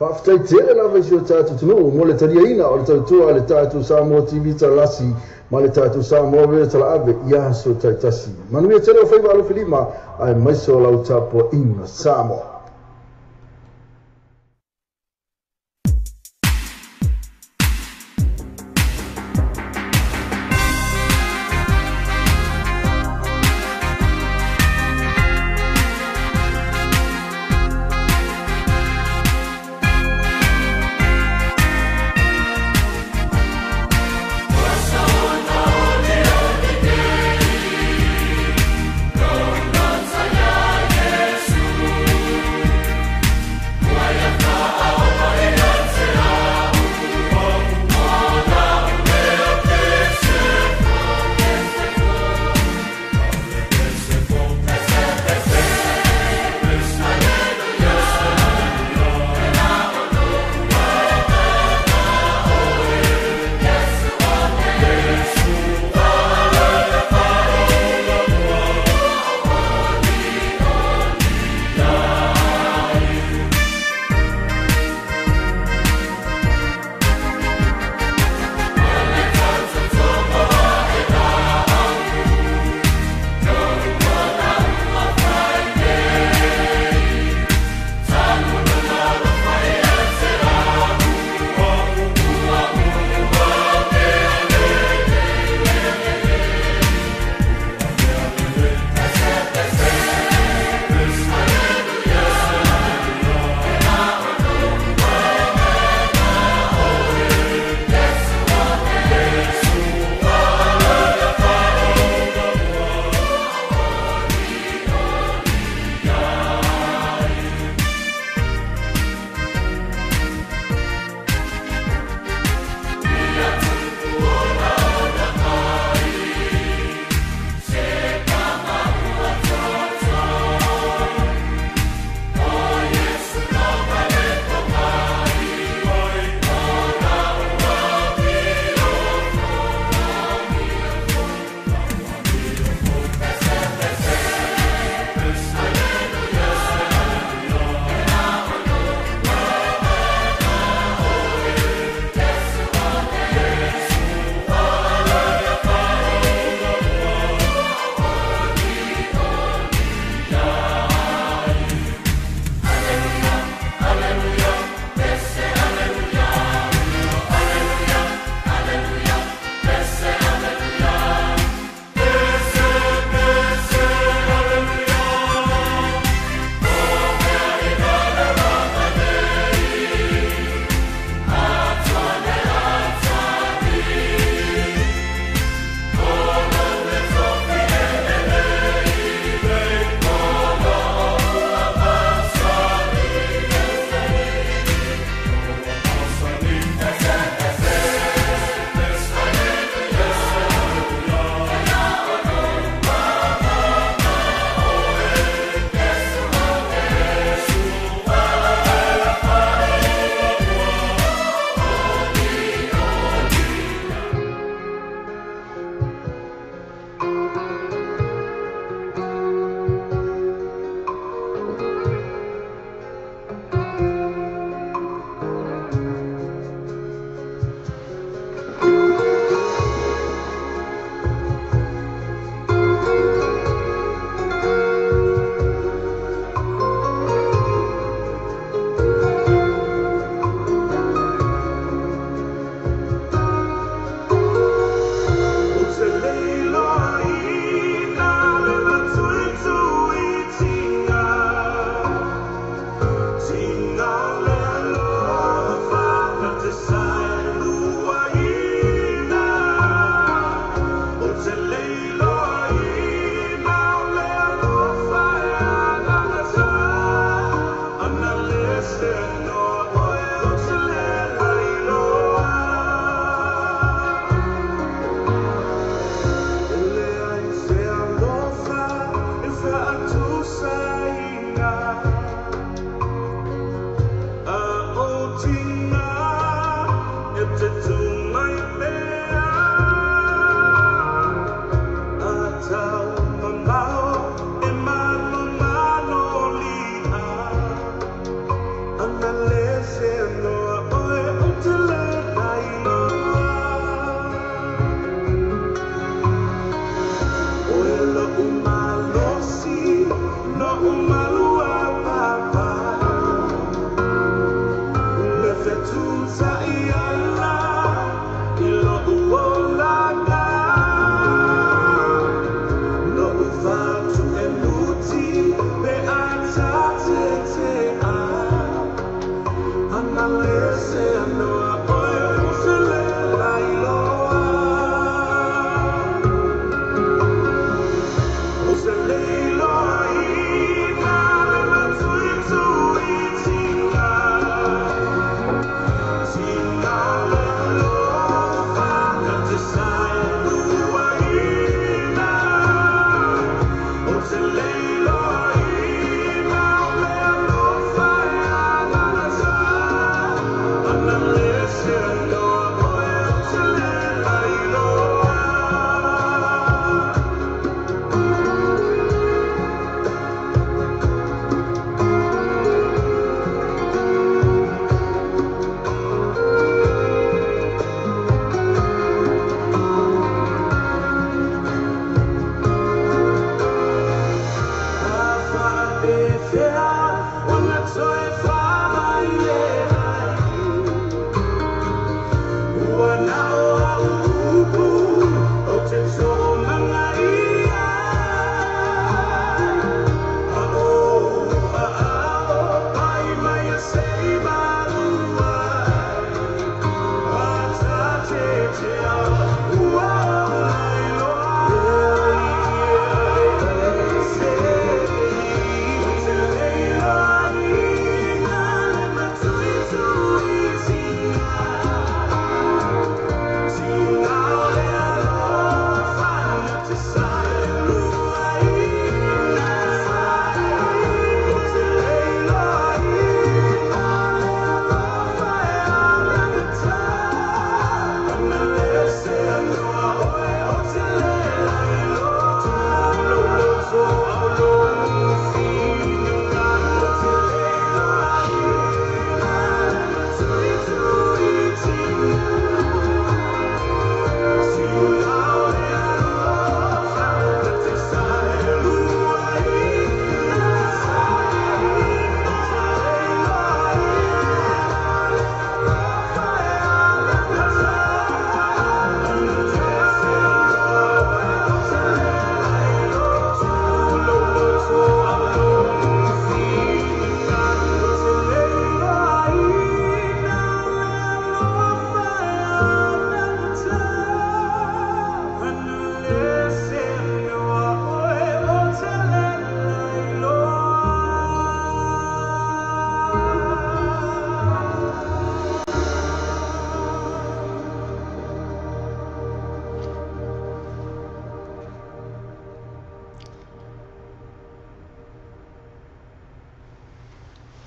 Faafetai tele lava i si o tatou atunuu mo le taliaina o le tautua a le tatou Samoa TV Talasi ma le tatou Samoa Radio Talaave i aso taitasi. Manuia tele o faiva alofilima aemaise o lau tapuaiga Samoa. Yesu.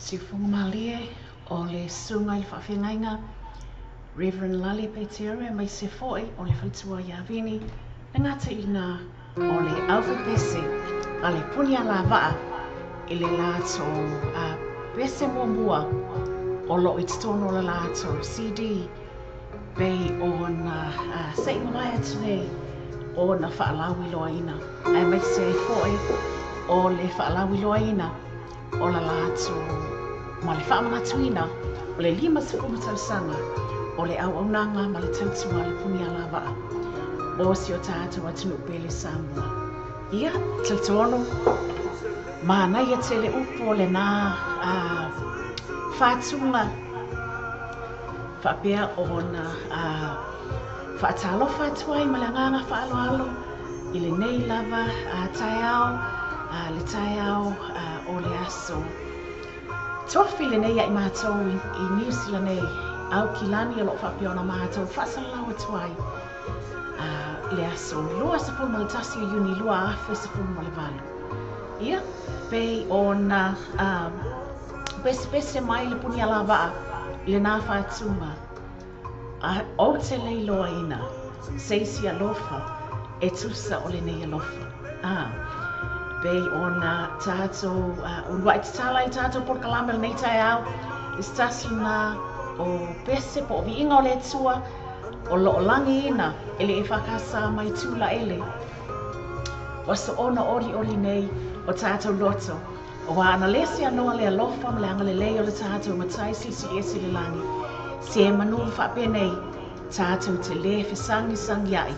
Siufunga malie o le sunga i le faafeagaiga Reverend Lale Petere mai se fo'i o le faletua ia Vini le gata i lena o le aufaipese a le puni a lava'a i le latou pese muamua o loo i totonu o le latou CD pei ona se'i mavae atu nei ona faalauiloaina aemaise ai fo'i o le faalauiloaina o la latou ma le faamanatuina o le 50 tausaga o le auaunaga ma le tautua a le puni a lava'a o si o tatou atunuu pele Samoa. Ia, talitonu, manaia tele upu o lenā fatuga faapea ona faatalofa atu ai ma le agaga faaaloalo i lenei lava taeao, le taeao o le aso tofi lenei ai matou i Niu Sila nei, Aukilani o loo faapea ona matou faasalalau atu ai le aso 21 o Iuni 2018. Ia, pei ona pesepese mai le puni a lava'a i lenā fatuga, ou te leiloaina se isi alofa e tusa o lenei alofa. Pei ona tatou ulua'i tatala i tatou polokalame o lenei taeao i se tasi lena o pese po o viiga o le Atua o loo lagiina e le EFKS mai Tulaele. Ua soona olioli nei o tatou loto ua ana lesi anoa le alofa ma le agalelei o le tatou matai silisili ese i le lagi. Se manu faapenei tatou te lē fesagisagia'i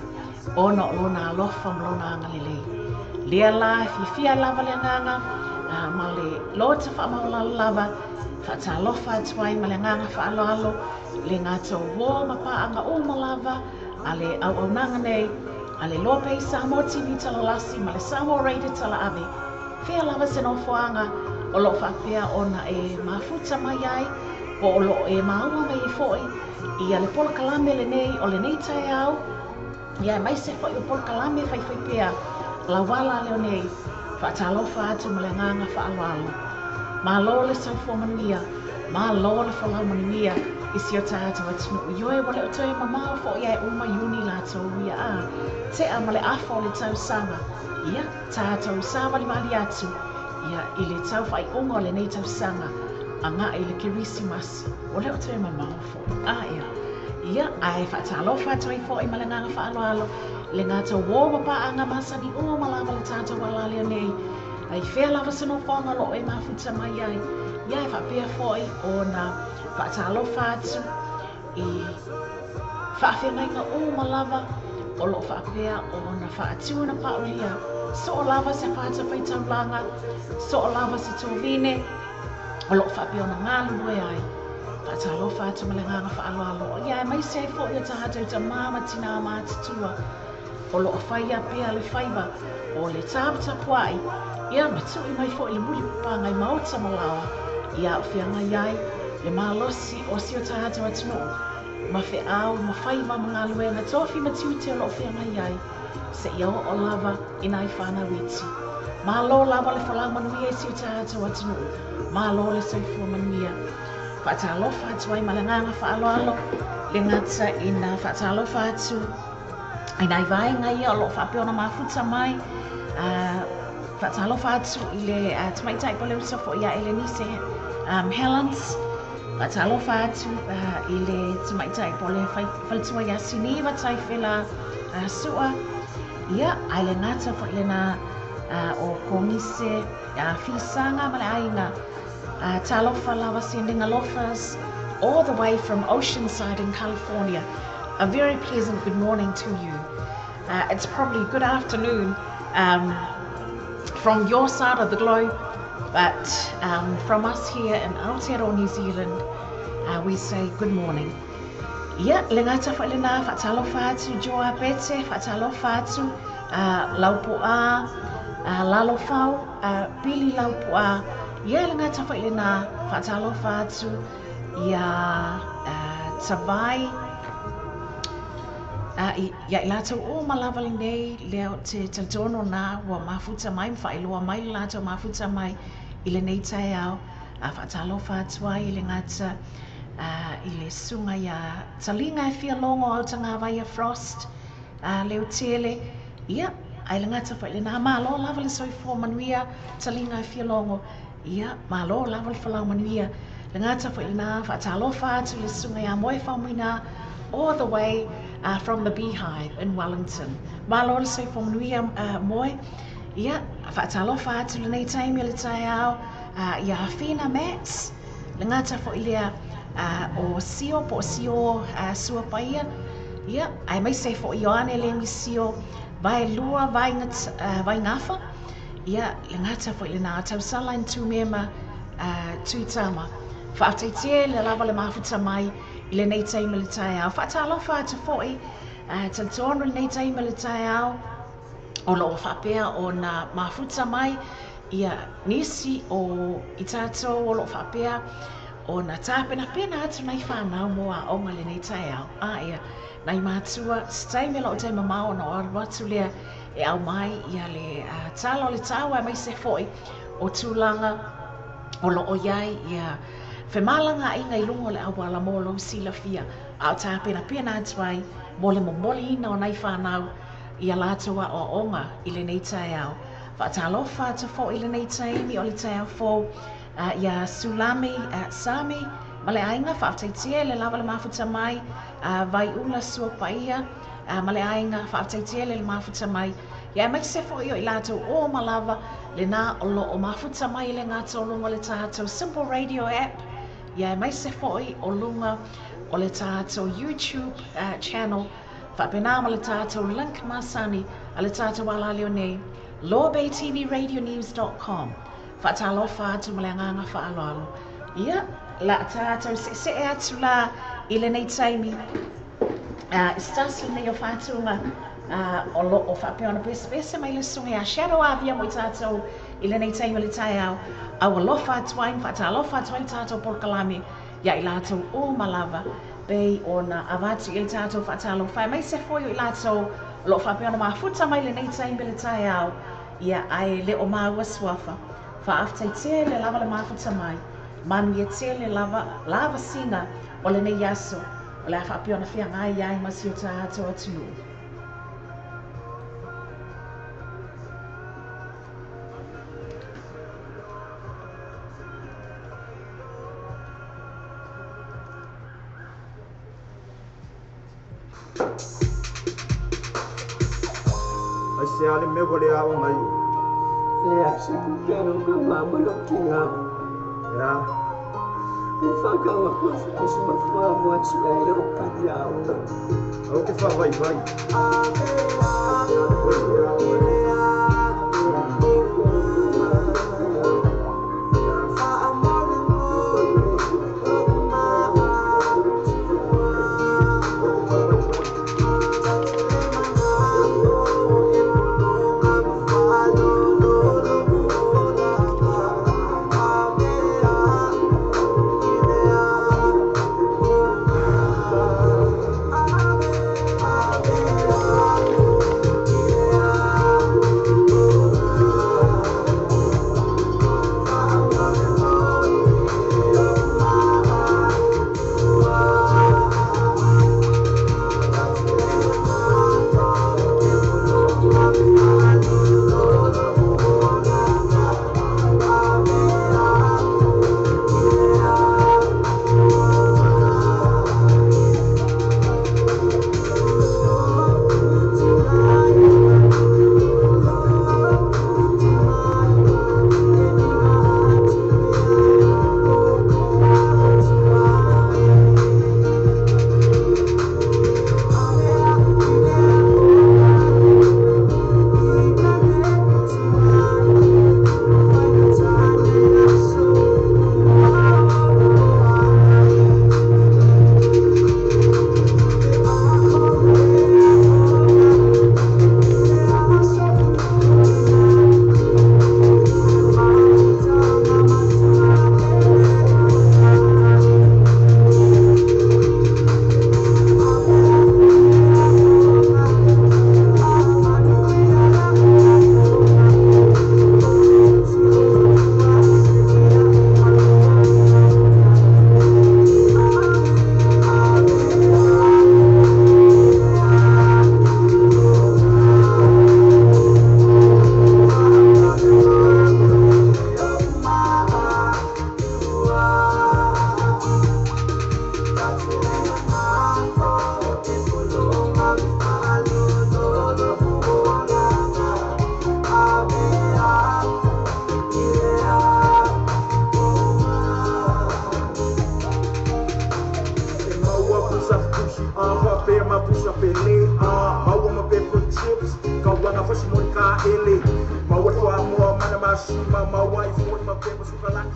ona o lona alofa ma lona agalelei. Lea la e fiafia ai lava le agaga ma le loto faamaualalo lava faatalofa atu ai ma le agaga faaaloalo le gatou uō ma paaga uma lava a le auaunaga nei a le Loa Pei Samoa TV Talalasi ma le Samoa Radio Talaave. Fea lava se nofoaga o loo faapea ona e mafuta mai ai po o loo e maua mai ai fo'i ia le polokalame lenei o lenei taeao, ia aemaise fo'i o polokalame faifai pea lauala leo nei. Faatalofa atu ma le agaga faaaloalo. Malo le soifua manuia, malo le folau manuia i si o tatou atunuu. Ioe ua le o toe mamao fo'i ae uma Iuni latou ia a tea ma le afa o le tausaga. Ia tatou savalivali atu ia i le tau faaiuga o lenei tausaga aga'i i le Kerisimasi. Ua le o toe mamao fo'i a ea. Ia, ae faatalofa atu ai fo'i ma le agaga faaaloalo le gatou uō ma paaga masani uma lava le tatou alalea nei. Ai fea lava se nofoaga o loo e mafuta mai ai Ia e faapea fo'i ona fa'atalofa atu i fa'afeagaiga uma lava o lo'o faapea ona fa'atuna pa'ulia so'o lava se fatafaitaulaga so'o lava se tovine o lo'o faapea ona galulue ai fa'atalofa atu ma le agaga fa'aloalo ia aemaise ai fo'i o tatou tamā ma tinā matutua o lo'o faia pea le faiva o le taputapua'i ia ma tu'i mai fo'i le muli papaga i maota ma laoa ia o feagai ai le malosi o si o tatou atunu'u ma fe'au ma faiva ma galuega tofi ma tiute o lo'o feagai ai se'ia o'o lava i nai fanau iti. Malo lava le folau manuia i si o tatou atunu'u, malo le soifua manuia. Fa'atalofa atu ai ma le agaga fa'aloalo le gata ina fa'atalofa atu i nai vaega ia o lo'o faapea ona mafuta mai fa'atalofa atu i le tamaita'i poleusa fo'i ia Elenise Helens fa'atalofa atu i le tamaita'i po le faletua iā Siniva Taifela Su'a ia ae le gata fo'i lenā o Kogise Fisaga ma le aiga talofa lava sending alofas all the way from Oceanside in California. A very pleasant good morning to you. It's probably good afternoon from your side of the globe, but from us here in Aotearoa, New Zealand, we say good morning. Ia, le gata fo'i lenā fa'atalofa atu Joa Pete, fa'atalofa atu Laupu'a Lalofau, Pili Laupu'a. Ia, le gata fo'i lenā fa'atalofa atu ia Tavai, ia i latou uma lava lenei lea o te talitonu na ua mafuta mai ma fa'ailoa mai le latou mafuta mai i lenei taeao fa'atalofa atu ai i le gata i le susuga iā Taliga e fialogo autagavaia Frost Leutele ia ae le gata fo'i lenā malo lava le soifua manuia Taliga e fialogo ia malo lava le folau manuia le gata fo'i lenā fa'atalofa atu le susuga iā Moe Faumuina all the way from the Beehive in Wellington. Malo le soifua manuia Moe. Ia fa'atalofa atu lenei taimi o le taeao ia Fina Max le gata fo'i lea o Sio po o Sio Suapaia ia aemaise fo'i Ioane Lemi Sio vaelua vaigafa ia le gata fo'i lenā tausala in tumema Tuitama. Fa'afetaitele lava le mafuta mai i lenei taimi le taeao. Fa'atalofa atu fo'i talitonu lenei taimi le taeao o lo'o fa'apea ona mafuta mai ia nisi o i tatou o lo'o fa'apea ona tapenapena atu nai fanau mo a'oga lenei taeao. A ia nai matua se taimi lo'o tai mamao ona o alu atu lea e au mai ia le tala o le tau aemaise fo'i o tulaga o lo'o iai ia femalagaa'iga i luga o le auala mo lou silafia a o tapenapena atu ai mo le momoliina o nai fanau ia latou a'oa'oga i lenei taeao. Fa'atalofa atu fo'i lenei taimi o le taeao fou ia Sulami Sami ma le aiga fa'afetaitele lava le mafuta mai Vai'ula Suapaia ma le aiga fa'afetaitele le mafuta mai ia aemaise fo'i o i latou uma lava lenā o lo'o mafuta mai le gata o luga o le tatou Simple Radio app ia aemaise fo'i o luga o le tatou YouTube channel fa'apenā ma le tatou link masani a le tatou alaleo nei lawbaytvradionews.com. Fa'atalofa atu ma le agaga fa'aloalo. Ia la tatou se'ese'e atu la i lenei taimi se tasi lenei o fatuga o lo'o fa'apea ona pesepese mai le susuga iā Shadow Avia mo i tatou i lenei taimi o le taeao au alofa atu ai ma fa'atalofa atu ai le tatou polokalame ia i latou uma lava pei ona avatu i le tatou fa'atalofa aemaise foi o i latou o lo'o fa'apea ona mafuta mai lenei taimi le taeao ia ae le o maua suafa fa'afetaitele lava le mafuta mai manuia tele lava lavasiga o lenei aso o le a fa'apea ona feagai ai ma si o tatou atunu'u. Ai se ale me wale a ngai. Le a se ku ke ro ka ma ma lo tinga. Ya.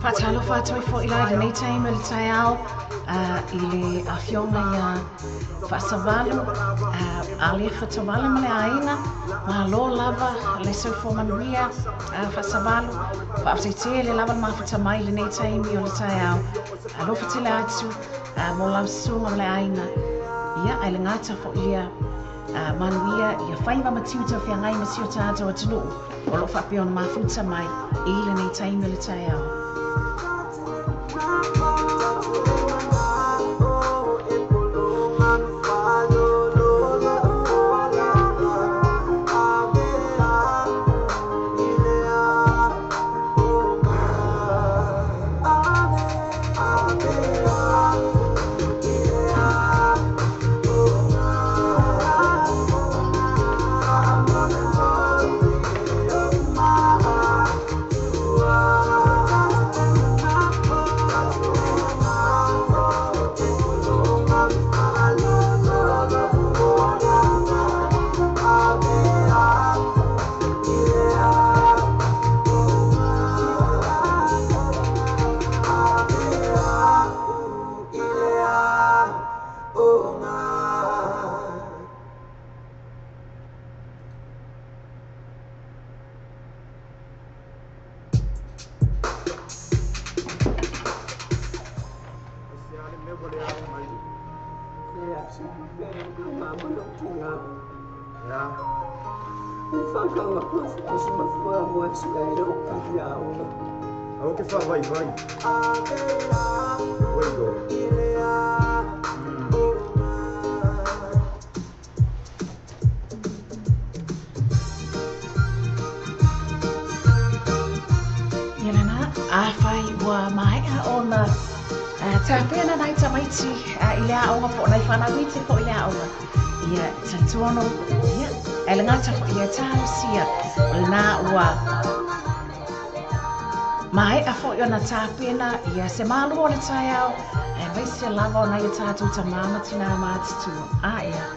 Faatalofa atu ai fo'i la i lenei taimi o le taeao i le afioga iā Faasavalu Alefa Tovale ma le aiga. Malo lava le soifua manuia Faasavalu. Faafetai tele lava le mafuta mai i lenei taimi o le taeao. Alofa tele atu mo lau susuga ma le aiga. Ia, ae le gata fo'i lea manuia ia faiva ma tiute o feagai ma si o tatou atunuu o loo faapea ona mafuta mai i lenei taimi o le taeao. Ia lena, afai ua maea ona tapena nai tamaiti i le aoga po o nai fanau iti fo'i i le aoga. Ia talitonu, ia, ae le gata fo'i ia talosia o lena ua Maea fo'i ona tapena ia se malu o le taeao, aemaise lava o nai o tatou tamā ma tinā matutua. A ea,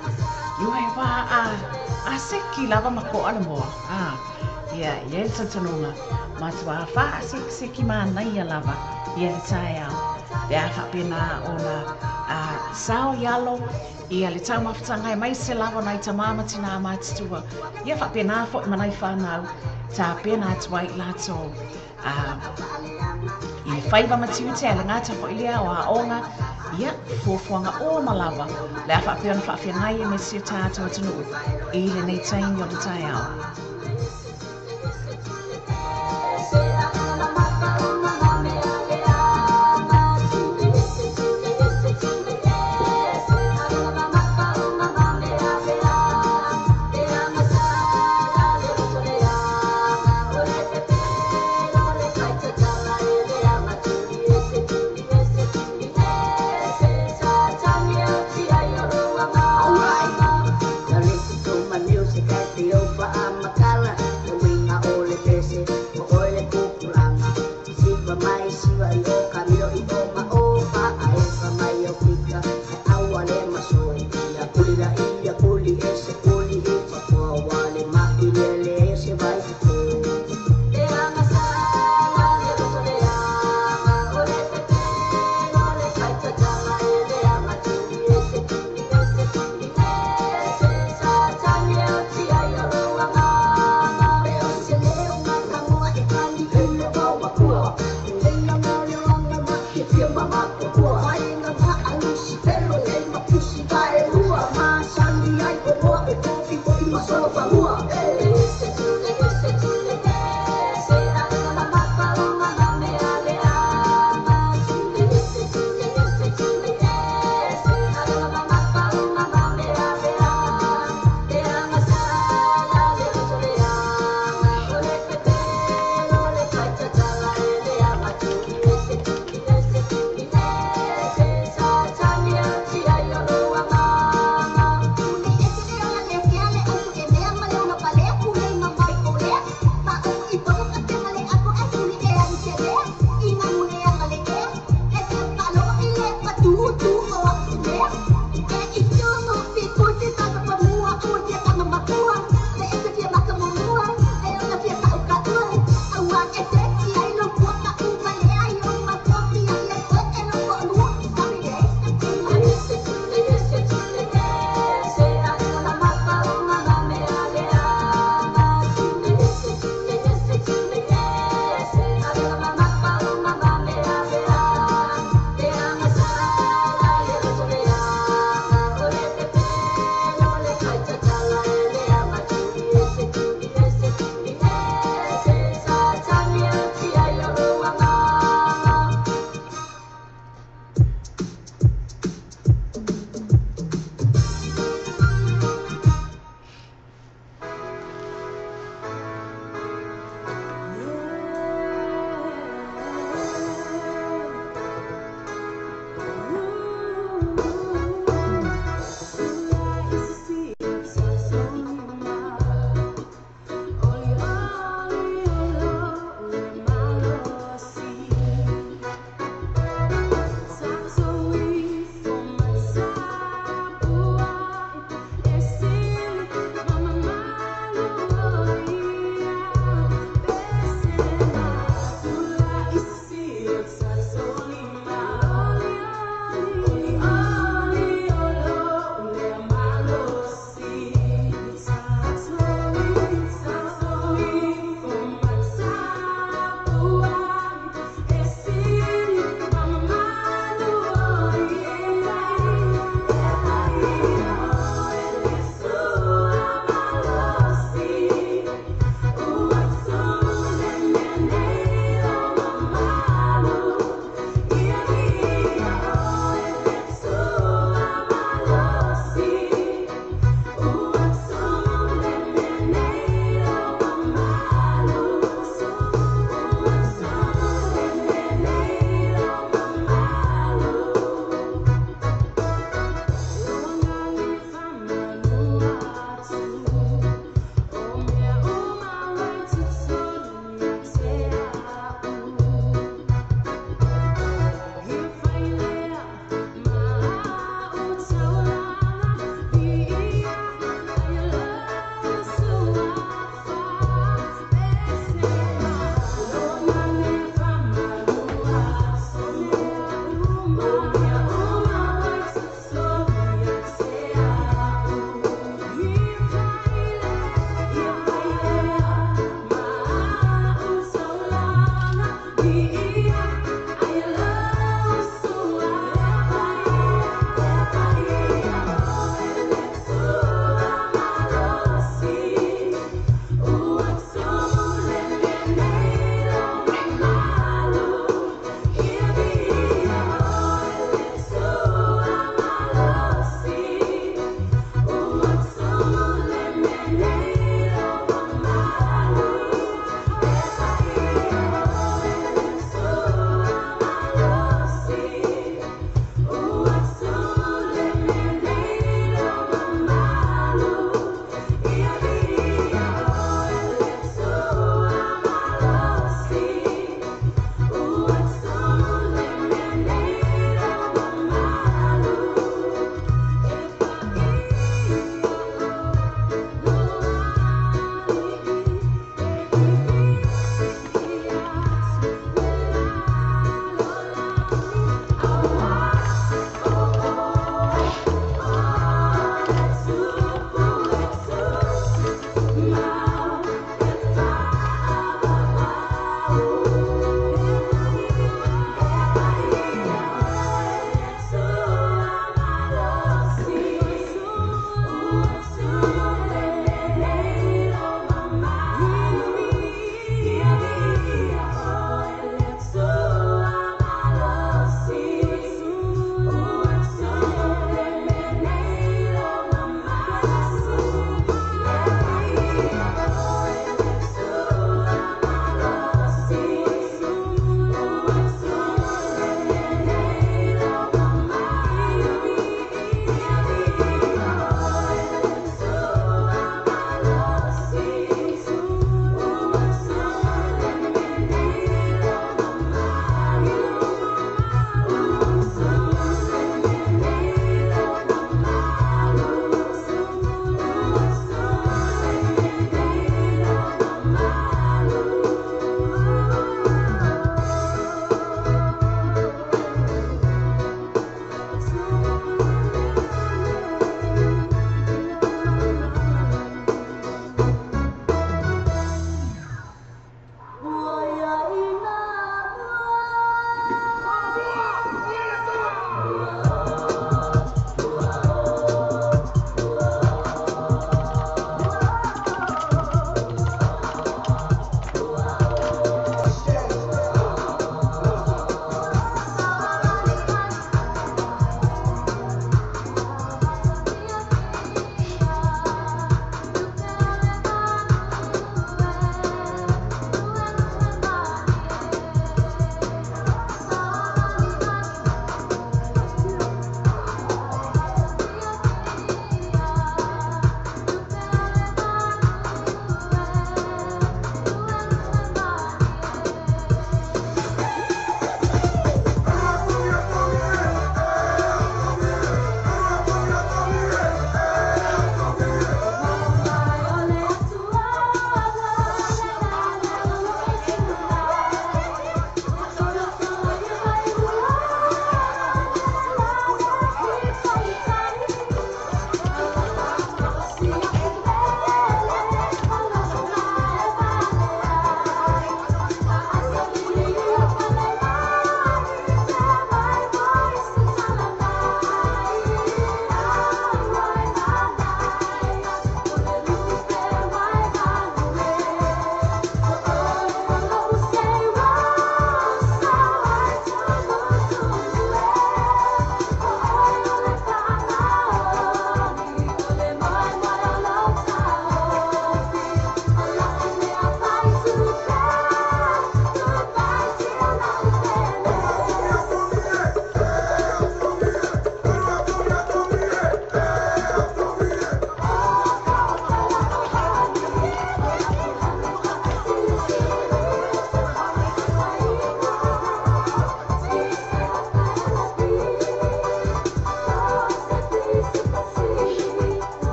ioe aua a, a seki lava ma ko'a le moa, a, ia, e i ai le talitonuga, matuā faasekiseki manaia lava ia le taeao, pe a faapena ona a, sao i alo ia le taumafataga aemaise lava o nai tamā ma tinā matutua, ia faapena fo'i ma nai fanau, tapena atu ai i latou a, i le faiva ma tiute, ae le gata fo'i lea o aoga, ia, fuafuaga uma lava le a faapea ona faafeagai ai ma si o tatou atunuu i lenei taimi o le taeao.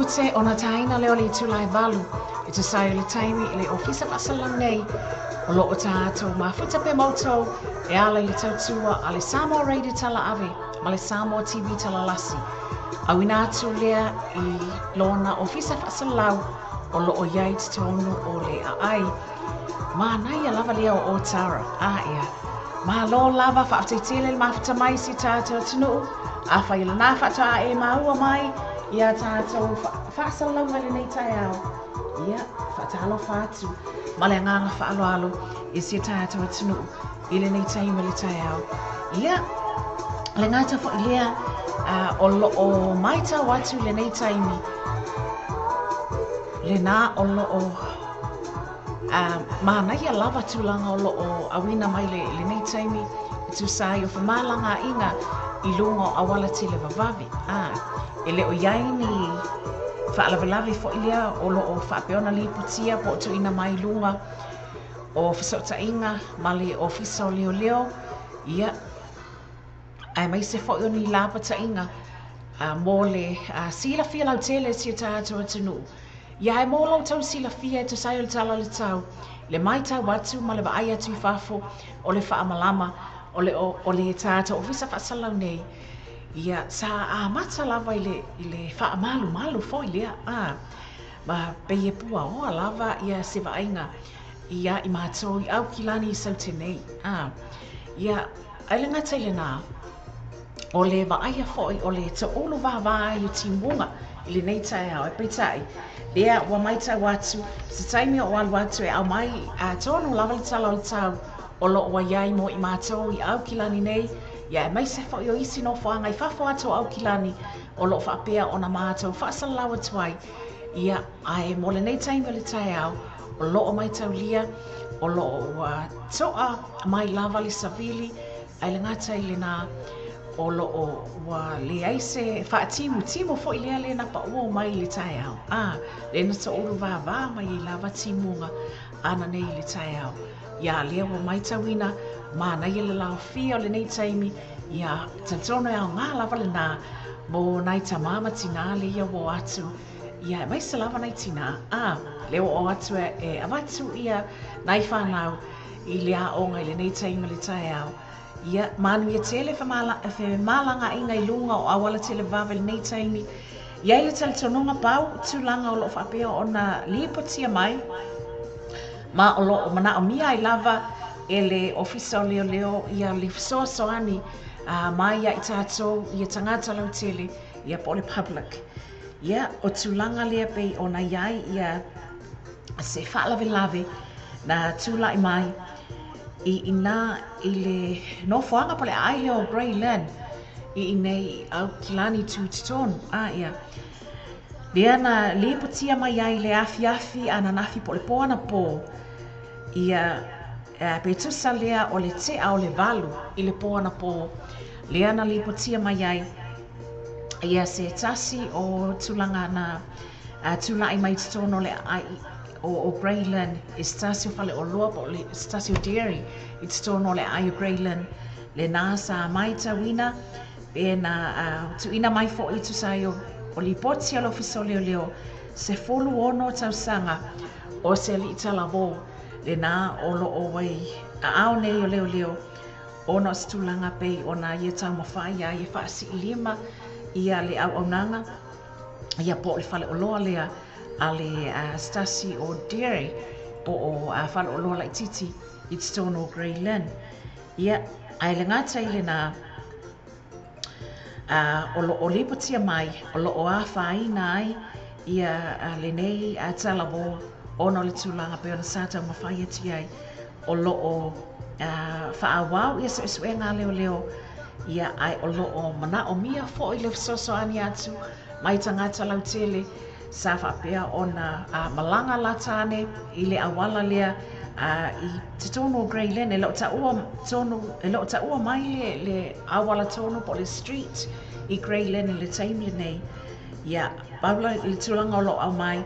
Minute ona tāina lea o le itula e 8 e tusa ai o le taimi i le ofisa faasalalau nei o lo o tātou mafuta pea ma outou e ala i le tautua a le Samoa Radio Talaave ma le Samoa TV Talalasi. Auina atu lea i lona ofisa faasalalau o lo o i ai i totonu o le aai. Manaia lava lea o Otara. A ea. Malo lava, faafetai tele le mafuta mai si tātou atunuu. Afai o lena faatoa e maua mai ia tātou faasalalauga i lenei taeao. Ia, faatalofa atu ma le agaga faaaloalo i si tātou atunuu i lenei taimi o le taeao. Ia, le gata foi lea o lo o maitau atu i lenei taimi, lena o lo o Manaia lava tulaga o lo o auina mai le lenei taimi e tusa ai o femalagaaiga i luga o auala televavave. E le o i ai ni faalavelave foi lea o lo o faapea ona lipotia po o tuuina mai i luga o fesootaiga ma le Ofisa o Leoleo, ia, aemaise foi o ni lapataiga mo le silafia lautele e si o tatou atunuu. Ia e mo lo outou silafia e tusa ai o le tala o le tau, le maitau atu ma le vaai atu i fafo o le faamalama o le o le tatou ofisa faasalalau nei, ia sa amata lava i le i le faamalumalu foi lea, a ma pei e puaoa lava ia se vaaiga ia i matou i Aukilani i Saute nei, a ia ai le gata i lena, O le vaaia foi o le toulu vāvā ai o timuga i lenei taeao. E peitai, lea ua maitau atu, se taimi o alu atu e aumai tonu lava le tala o le tau o lo o ua i ai mo i matou i Aukilani nei, ia aemaise foi o isi nofoaga i fafo atu o Aukilani o lo o faapea ona matou faasalalau atu ai. Ia, ae mo lenei taimi o le taeao, o lo o maitaulia, o lo o ua toa mai lava le savili, Ae le gata i lena, o lo o ua leai se faatimutimo foi lea le na paua mai i le taeao, a le na toulu vāvā mai ai lava timuga ana nei i le taeao. Ia lea ua maitauina, manaia le laofia o lenei taimi, ia talitonu e aoga lava lena mo nai tamā ma tinā le ia ua o atu, ia aemaise lava nai tinā, a lea ua o atu e avatu ia nai whanau i le aoga i lenei taimi o le taeao. Ia, manuia tele femalagaaiga i luga o auala televave i lenei taimi. I ai le talitonuga pau tulaga o lo o faapea ona lipotia mai, ma o lo o manaomia ai lava e le Ofisa o Leoleo ia le fesoasoani mai ia i tatou ia tagata lautele, ia po o le public. Ia, o tulaga lea pei ona i ai ia se faalavelave na tulai mai i inā i le nofoaga po o le aai lea o Grey Lynn i inei i Aukilani Tutotonu. A ia, lea na lipotia mai ai le afiafi ananafi po o le pō anapō, ia pe tusa lea o le tea o le 8 i le pō anapō, lea na lipotia mai ai ia se tasi o tulaga na tulai mai i totonu o le aai o Grey Lynn i se tasi o faleoloa po o se tasi o dairy i totonu o le aai o Grey Lynn. Lena sa maitauina pe na tuuina mai foi tusa ai o lipoti a le Ofisa o Leoleo 16 tausaga o se alii talavō lena o lo o ai aao nei o leoleo ona o se tulaga pei ona ia taumafai ai e faasiilima ia le auaunaga ia po o le faleoloa lea a le se tasi o dairy po o faleoloa laitiiti i totonu o Grey Lynn. Ia, ae le gata i lena, o lo o lipotia mai, o lo o afaina ai ia lenei talavō ona o le tulaga pei ona sa taumafai atu i ai, o lo o faaauau ia suesuega a leoleo, ia ae o lo o manaomia foi le fesoasoani atu mai tagata lautele sa faapea ona malaga lata ane i le auala lea i totonu o Grey Lynn. E le o taua tonu, e le o taua mai le auala tonu po o le street i Grey Lynn i le taimi lenei. Ia, pau le tulaga o lo o aumai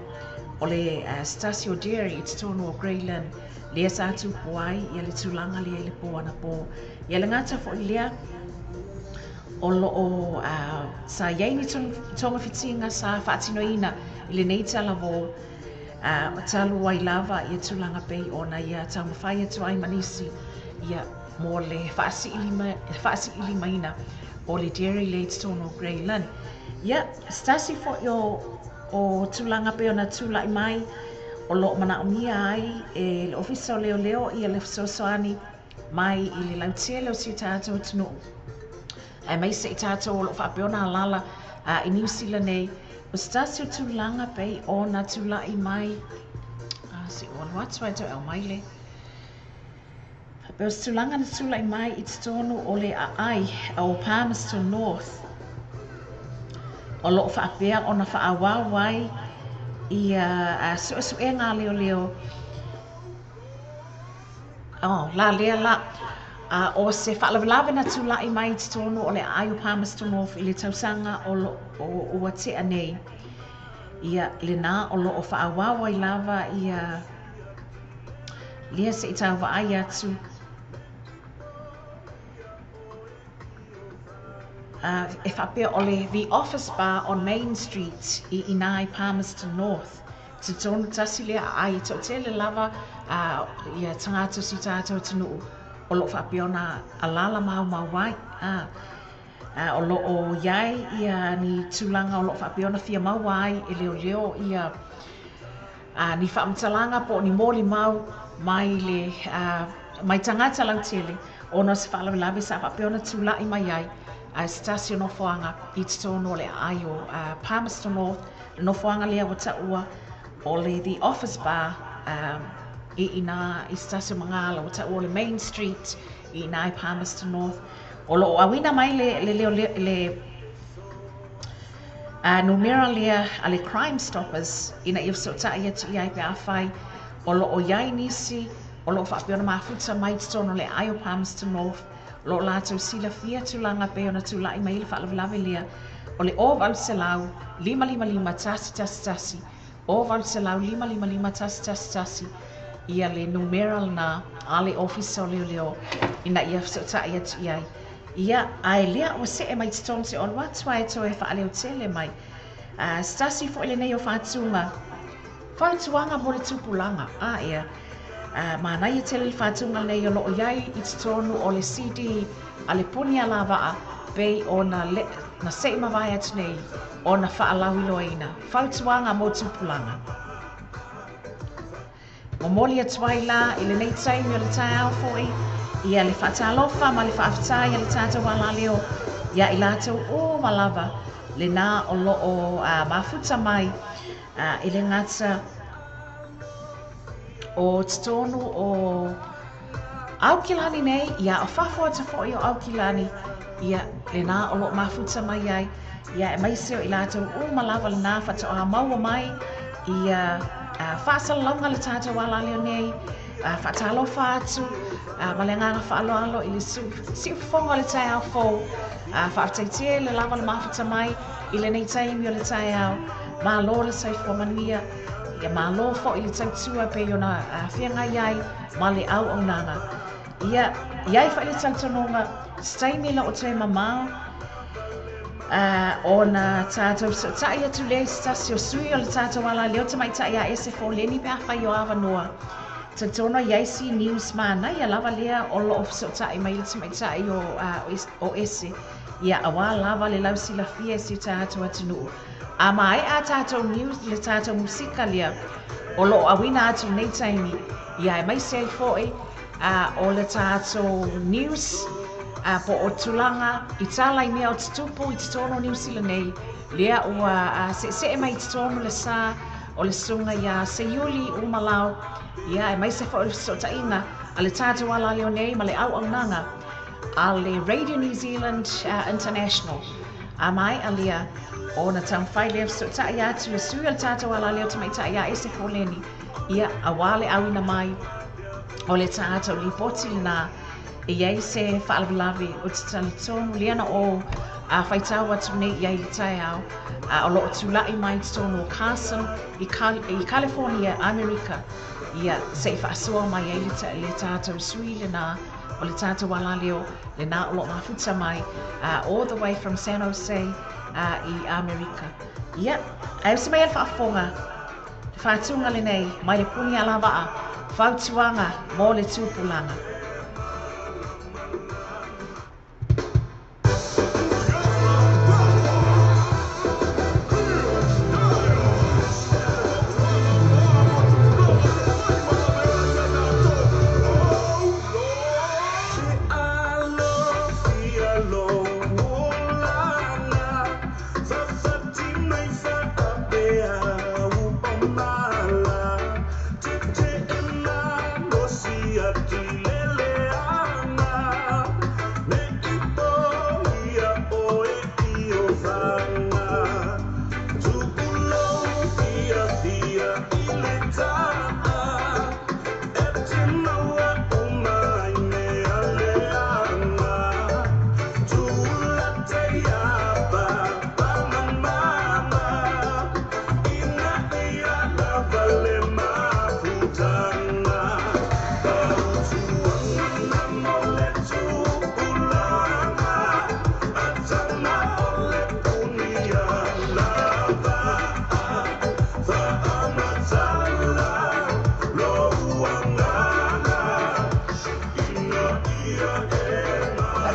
o le se tasi o dairy i totonu o Grey Lynn lea sa tupu ai ia le tulaga lea i le pō anapō. Ia le gata foi lea, O loo sa i ai ni togafitiga sa faatinoina i lenei talavou talu ai lava ia tulaga pei ona ia taumafai atu ai ma nisi ia mo le faasiilimaina o le dairy lea i totonu o Grey Lynn. Ia, se tasi foi o tulaga pei ona tulai mai o loo manaomia ai e le Ofisa o Leoleo ia le fesoasoani mai i le lautele o si o tatou atunuu aemaise i tatou o loo faapea ona alaala i Niu Sila nei. O se tasi o tulaga pei ona tulai mai, se i ou alu atu ae toe aumai le faapea o se tulaga na tulai mai i totonu o le aai o Palmerston North o loo faapea ona faaauau ai ia suesuega a leoleo. Oh, la lea la. O se faalavelave na tulai mai i totonu o le aai o Palmerston North i le tausaga o ua tea nei. Ia, lena o loo faaauau ai lava ia lea se i tauvaai atu. E faapea o le The Office Bar on Main Street i ina i Palmerston North. Totonu tasi lea aai e toatele lava ia tagata o si tatou atunuu o loo faapea ona alaala maumau ai. O loo iai ia ni tulaga o loo faapea ona fia maua ai e leoleo ia ni faamatalaga po o ni molimau mai le mai tagata lautele ona o se faalavelave sa faapea ona tulai mai ai a se tasi o nofoaga i totonu o le aai o Palmerston North. Le nofoaga lea ua taua o le The Office Bar i ina i se tasi o magala ua taua o le Main Street i ina i Palmerston North. O loo auina mai le numera lea a le Crime Stoppers ina ia fesootai atu i ai pe afai o loo iai nisi o loo faapea ona mafuta mai i totonu o le aai o Palmerston North o loo latou silafia tulaga pei ona tulai mai le faalavelave lea o le 0800 555 111 0800 555 111 ia le numera lena a le Ofisa o Leoleo ina ia fesootai atu i ai. Ia, ae lea ua see mai totonu se olu atu ae toe faaleotele mai. Se tasi foi lenei o faatuga, fautuaga mo le tupulaga. Ia, manaia tele le faatuga lenei o loo iai i totonu o le CD a le Puni Alavaa pei ona na sei mavae atu nei ona faalauiloaina. Fautuaga mo tupulaga. Momoli atu ai la i lenei taimi o le taeao foi ia le faatalofa ma le faafetai a le tatou alaleo ia i latou uma lava lena o loo mafuta mai i le gata o totonu o Aukilani nei, ia o fafo atu foi o Aukilani, ia lena o loo mafuta mai ai, ia aemaise o i latou uma lava lena faatoa maua mai ia faasalalauga le tatou alaleo nei. Faatalofa atu ma le agaga faaaloalo i le siufofoga o le taeao fou. Faafetai tele lava le mafuta mai i lenei taimi o le taeao. Malo le soifua manuia, ia malo foi le tautua pei ona feagai ai ma le auaunaga. Ia iai foi le talitonuga se taimi e loo toe mamao ona tatou fesootai atu lea i se tasi o sui o le tatou alaleo tamaitai a Ese Foleni pe afai o avanoa. Talitonu ai si news manaia lava lea o loo fesootai mai le tamaitai o Ese ia auā lava le lausilafia i si o tatou atunuu. A maea tatou news le tatou musika lea o loo auina atu lenei taimi, ia aemaise ai foi o le tatou news po o tulaga i tala i mea o tutupu i totonu o Niu Sila nei lea ua seesee mai i totonu le sa o le susuga ia Seiuli Umalao, ia aemaise foi o le fesootaiga a le tatou alaleo nei ma le auaunaga a le Radio New Zealand International. A maea lea ona taumafai lea fesootai atu le sui o le tatou alaleo tamaitai ia Ese Foleni, ia auā le auina mai o le tatou lipoti lena e iai se faalavelave o te talitonu lea na o a faitau atu nei i ai i le taeao, o lo o tulai mai i totonu o Carson i i California, Amerika, ia, se i faasoa mai ai le tatou sui lena o le tatou alaleo lena o lo o mafuta mai all the way from San Jose i Amerika. Ia, ae usi mai le faafofoga, le faatuga lenei mai le puni alavaa, fautuaga mo le tupulaga.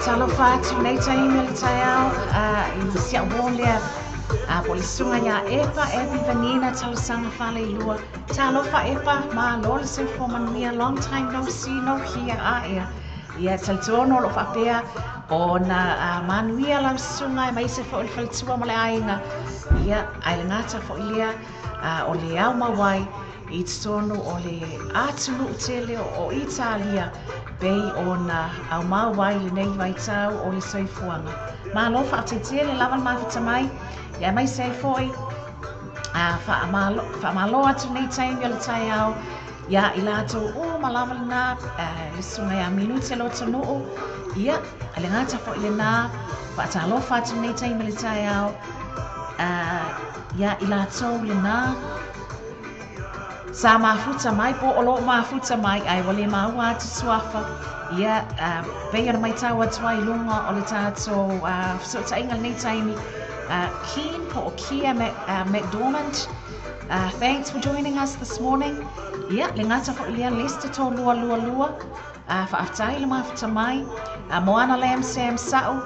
Faatalofa atu nei taimi o le taeao i si au uo lea po o le susuga iā Epa, Abby Vanina Talosaga Faleilua. Talofa Epa, malo le soifua manuia, long time no see, no hear, a ea. Ia, talitonu o lo o faapea ona manuia lau susuga aemaise foi o le faletua ma le aiga. Ia, ae le gata foi lea o le ao mau ai i totonu o le atunuu tele o Italia pei ona aumau ai lenei vaitau o le soifuaga. Malo faafetai tele lava le mafuta mai, ia aemaise ai foi faamalo atu nei taimi o le taeao ia i latou uma lava lena, le susuga ia Minute Lotonuu, ia le gata foi lena, faatalofa atu nei taimi o le taeao ia i latou lena sa mafuta mai po o lo o mafuta mai ae ua le maua atu suafa, ia pei ona matau atu ai i luga o le tatou fesootaiga lenei taimi, Keen po o Kia McDormand, thanks for joining us this morning. Ia, le gata foi lea Lester 322, faafetai le mafuta mai, Moana Lam Sam Sa'u,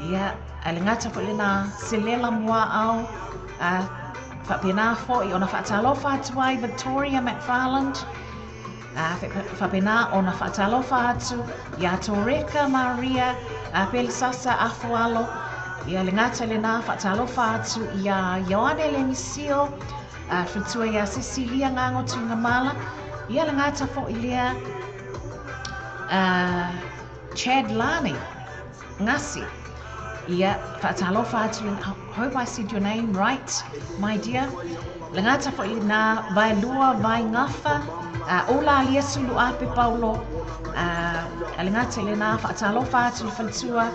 ia, le gata foi lena Selela Muaau, faapena foi ona faatalofa atu ai Victoria McFarland, faapena ona faatalofa atu ia Toreka Maria Pelisasa Afualo, ia le gata lena faatalofa atu ia Ioane Lemisio, faletua ia Cecilia Gago Tuigamala, ia le gata foi lea Chad Lani Ngasi. Ia, faatalofa atu, hope I said your name right, my dear. Le gata foi lena Vaelua Vaingafa, Ola Alia Sulu Ape Paulo, le gata lena faatalofa atu le faletua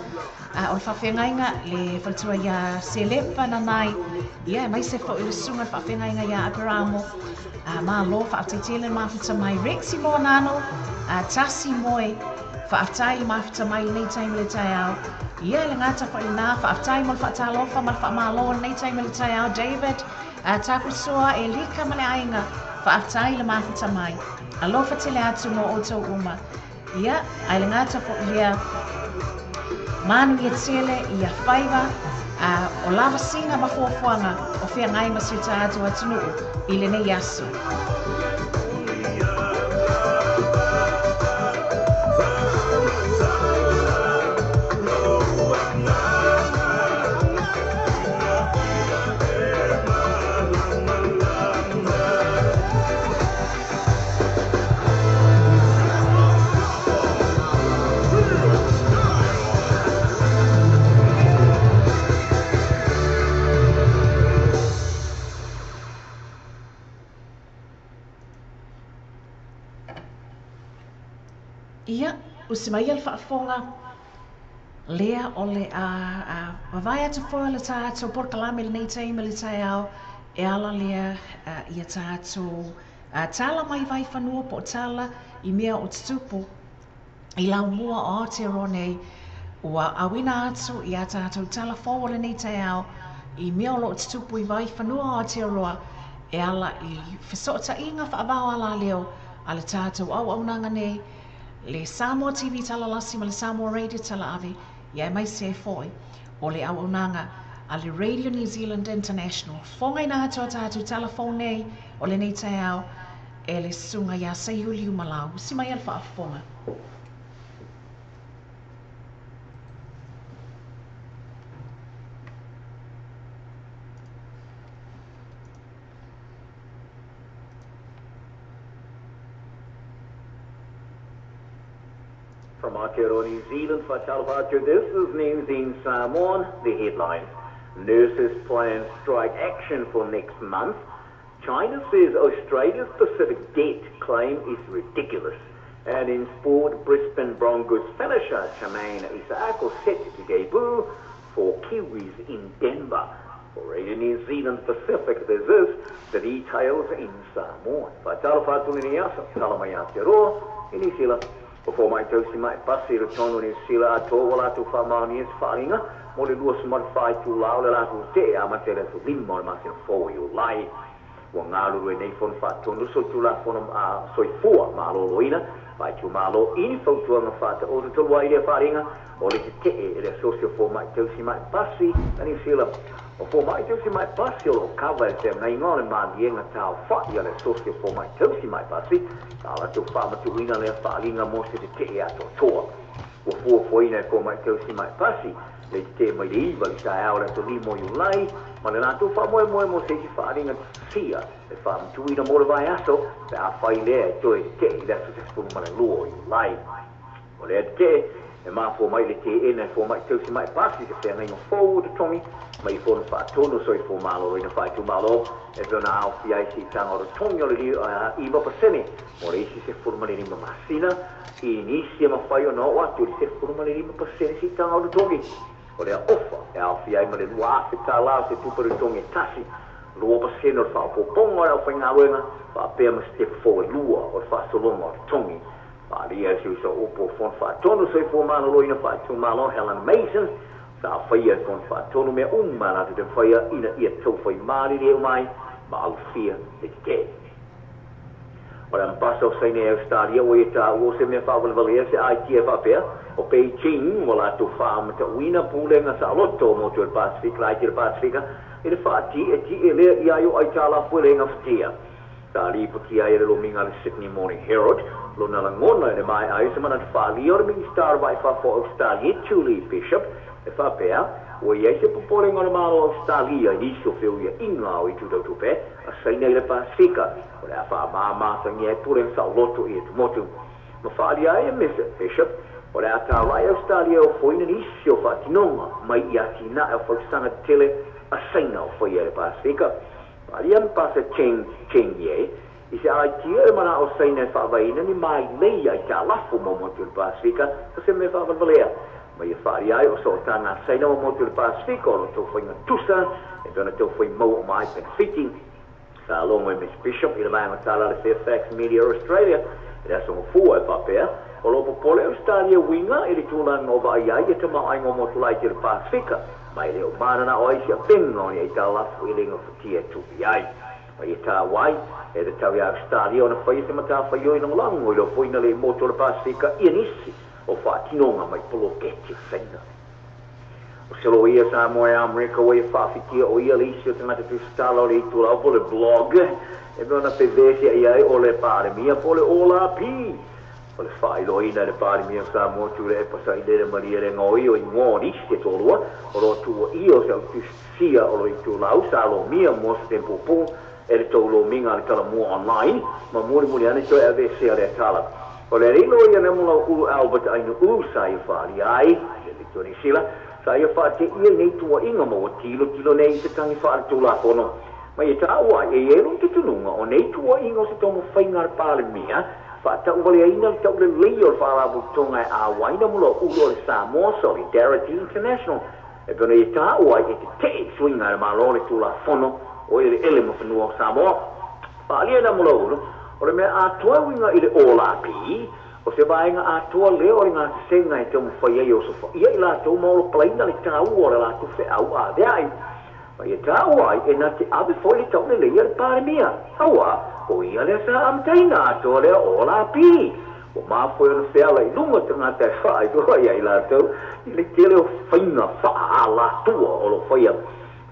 o le faafeagaiga, le faletua ia Selepa Nanai, ia aemaise foi le susuga le faafeagaiga ia Aperamo, malo faafetai tele le mafuta mai. Rexy Moanano, Tasi Moe, faafetai le mafuta mai lenei taimi le taeao. Ia le gata foi lena, faafetai mo le faatalofa ma le faamalo lenei taimi le taeao. David, Tapusoa, Elika ma le aiga, faafetai le mafuta mai. Alofa tele atu mo outou uma. Ia, ae le gata foi lea, manuia tele ia faiva o lavasiga ma fuafuaga o feagai ma si o tatou atunuu i lenei aso. Ia, usi mai le faafofoga, Lea o le a vavae atu foi le tātou polokalame lenei taimi le taeao e ala lea ia tātou tala mai vaifanua po o tala i mea o tutupu i laumua o Aotearoa nei ua auina atu ia tātou tala fou o lenei taeao i mea o loo tutupu i vaifanua o Aotearoa e ala i fesootaiga faavao alaleo a le tātou auaunaga nei le Samoa TV talalasi ma le Samoa Radio talaave ia mai se foi o le auaunaga a le Radio New Zealand International. Foga ina atu a tātou telefone nei o lenei taeao e le susuga ia Seiuli Umalau. Usi mai a le faafofoga. From Aotearoa, New Zealand, Fatalofa, this is News in Samoan, the headlines. Nurses plan strike action for next month. China says Australia's Pacific debt claim is ridiculous. And in sport, Brisbane Broncos finisher Charmaine Isaako set to debut for Kiwis in Denver. For Radio New Zealand Pacific, this is the details in Samoan. Fatalofa Tuliniasa, Talamai Aotearoa, in New Zealand. Before mai tausi mai pasi le tono ni sila ato wala tu whamani es wharinga mo le lua sumar whai tu lao le latu te a matele tu lima o le masina fō i o lai. Ua ngāluru e nei fono whaatonu so tu la fono a soifua māloloina whai tu mālo ini fautuanga whaata o te tolua i le wharinga o le te te e le asocio fō mai tausi mai pasi ani sila. O fō mai tausi mai pasi o lo kawa e te ngai ngā le mālienga tāo whai a le asocio fō mai tausi mai pasi tā la tau whaamatuina le whaalinga mō se te te e ato toa. Ua fuafuaina e fō mai tausi mai pasi le te mai le iwa le taeao le ato lima o Iulai ma le lātou whaamoemoe mō se isi whaalinga sia e whaamatuina mō le vai aso pe a whai lea e toe te i le aso 12 o Iulai. O lea te e mafua mai le te ena e fō mai tausi mai pasi se whengainga fō o te tongi mai i fōna whaatonu so i fō mālo ina whaitu mālo e pena au whiai si tanga o te tongi o le 9% mo le isi se 15 masina i nisi e mawhai o nā o atu le 15% si tanga o te tongi. O lea ofa e au whiai ma le lua afe tā lao se tuparu tongi tasi 2% o le whaapoponga o le au whaingawenga whaapea ma step 4 lua o le whaasolonga o te tongi. Whaaria se usa opo fon whaatonu so i fō mālolo ina whaatu mālo Helen Mason sa whaia fon whaatonu mea umma rātou te whaia ina ia tau whai mārire o mai ma alfia te te. O le ambasa o saine Australia o e tā o se mea whawalewalea se ITF apea o Beijing o lātou whaamata uina pūlenga sa aloto mo te Pasifika, lai te Pasifika i le whaati e ti e lea i aio ai tā la fuelenga whatia. Tā lipotia e le lominga le Sydney Morning Herald lona langona e le mai ai se mana te whaalia o le Ministar vai whafo Australia Julie Bishop e whapea o iai se popolenga o le malo Australia i nisi o whiu ia inga o i tūtautupe a saina i le Pasifika o le a whaamāmāsangia e purenga sa loto i e tumotu. Ma whaalia e Mr. Bishop o le a tārai Australia o whoina nisi o whaatinonga mai i a tina e o whausanga tele a saina o whaia le Pasifika. Whaalia mpasa Cheng Cheng Ye i se aitia e mana o saina e whaavaina ni mai lei ai tā lafo mo motu le Pasifika sa se me whaavalvalea. Mai e whaari ai o so tāngā saina mo motu le Pasifika o lo tau whainga tusa e pena tau whai mau o mai penefiti. Whaalongo e Miss Bishop i le maenga tāla le Fairfax Media Australia e le asonga fua e whapea o lo popole Australia winga i le tūlanga o vaai ai e tama ai ngō motu lai te le Pasifika mai le o manana o aisi a penga o ni ai tā lafo i lenga whatia tupi ai. Mai e tā wai, e te tau i Australia o na whai te matā whai oi langolango i lo whaina le motu o le Pasifika i anisi o whaatinonga mai poloketi whaina. O selo ia Samoa e Amerika o ia whawhitia o ia le isi o te ngata tustala o le itula o po le blog e mea na pewese ai ai o le pāremia po le ola pi. O le whailoina le pāremia Samoa tūre e pasa i lere maria le ngoi o i ngō nisi te tōrua o roa tua ia o se au tusia o lo itulau sa lo mia mo se tempo pō e le taulo minga le tala mua online ma muri muri ane toe ave sea le tala. O le rilo ia ne mula ulu Albert ainu u sa i whaari ai, le Victoria Sila, sa ia whaate ia nei tua inga mo o tilo tilo nei te tangi whaare tū pono. Ma i tā ua e e rung te tununga o nei tua inga o se tomo whainga pāle mia Faataualeaina le taulelei o le Faalapotopotoga e auaina mulaulu o le Samoa Solidarity International e pei ona ia taua ai e tete'e i suiga a le Malo le Tulafono o Eleele ma Fanua o Samoa. Faaalia na mulaulu o le mea atoa uiga i le OLAP o se vaega atoa lea o le gasesega e taumafai ai e osofaia i latou ma olopalaina le taua o le latou feau avea'i. Ma ia taua ai e na te ave foi le taulelei a le Palemia. Auā, o ia lea sa amataina atoa lea OLAP. Ua mafua ona feala i luga tagata e faailoa iā i latou i le tele o faiga faaalatua o lo o faia.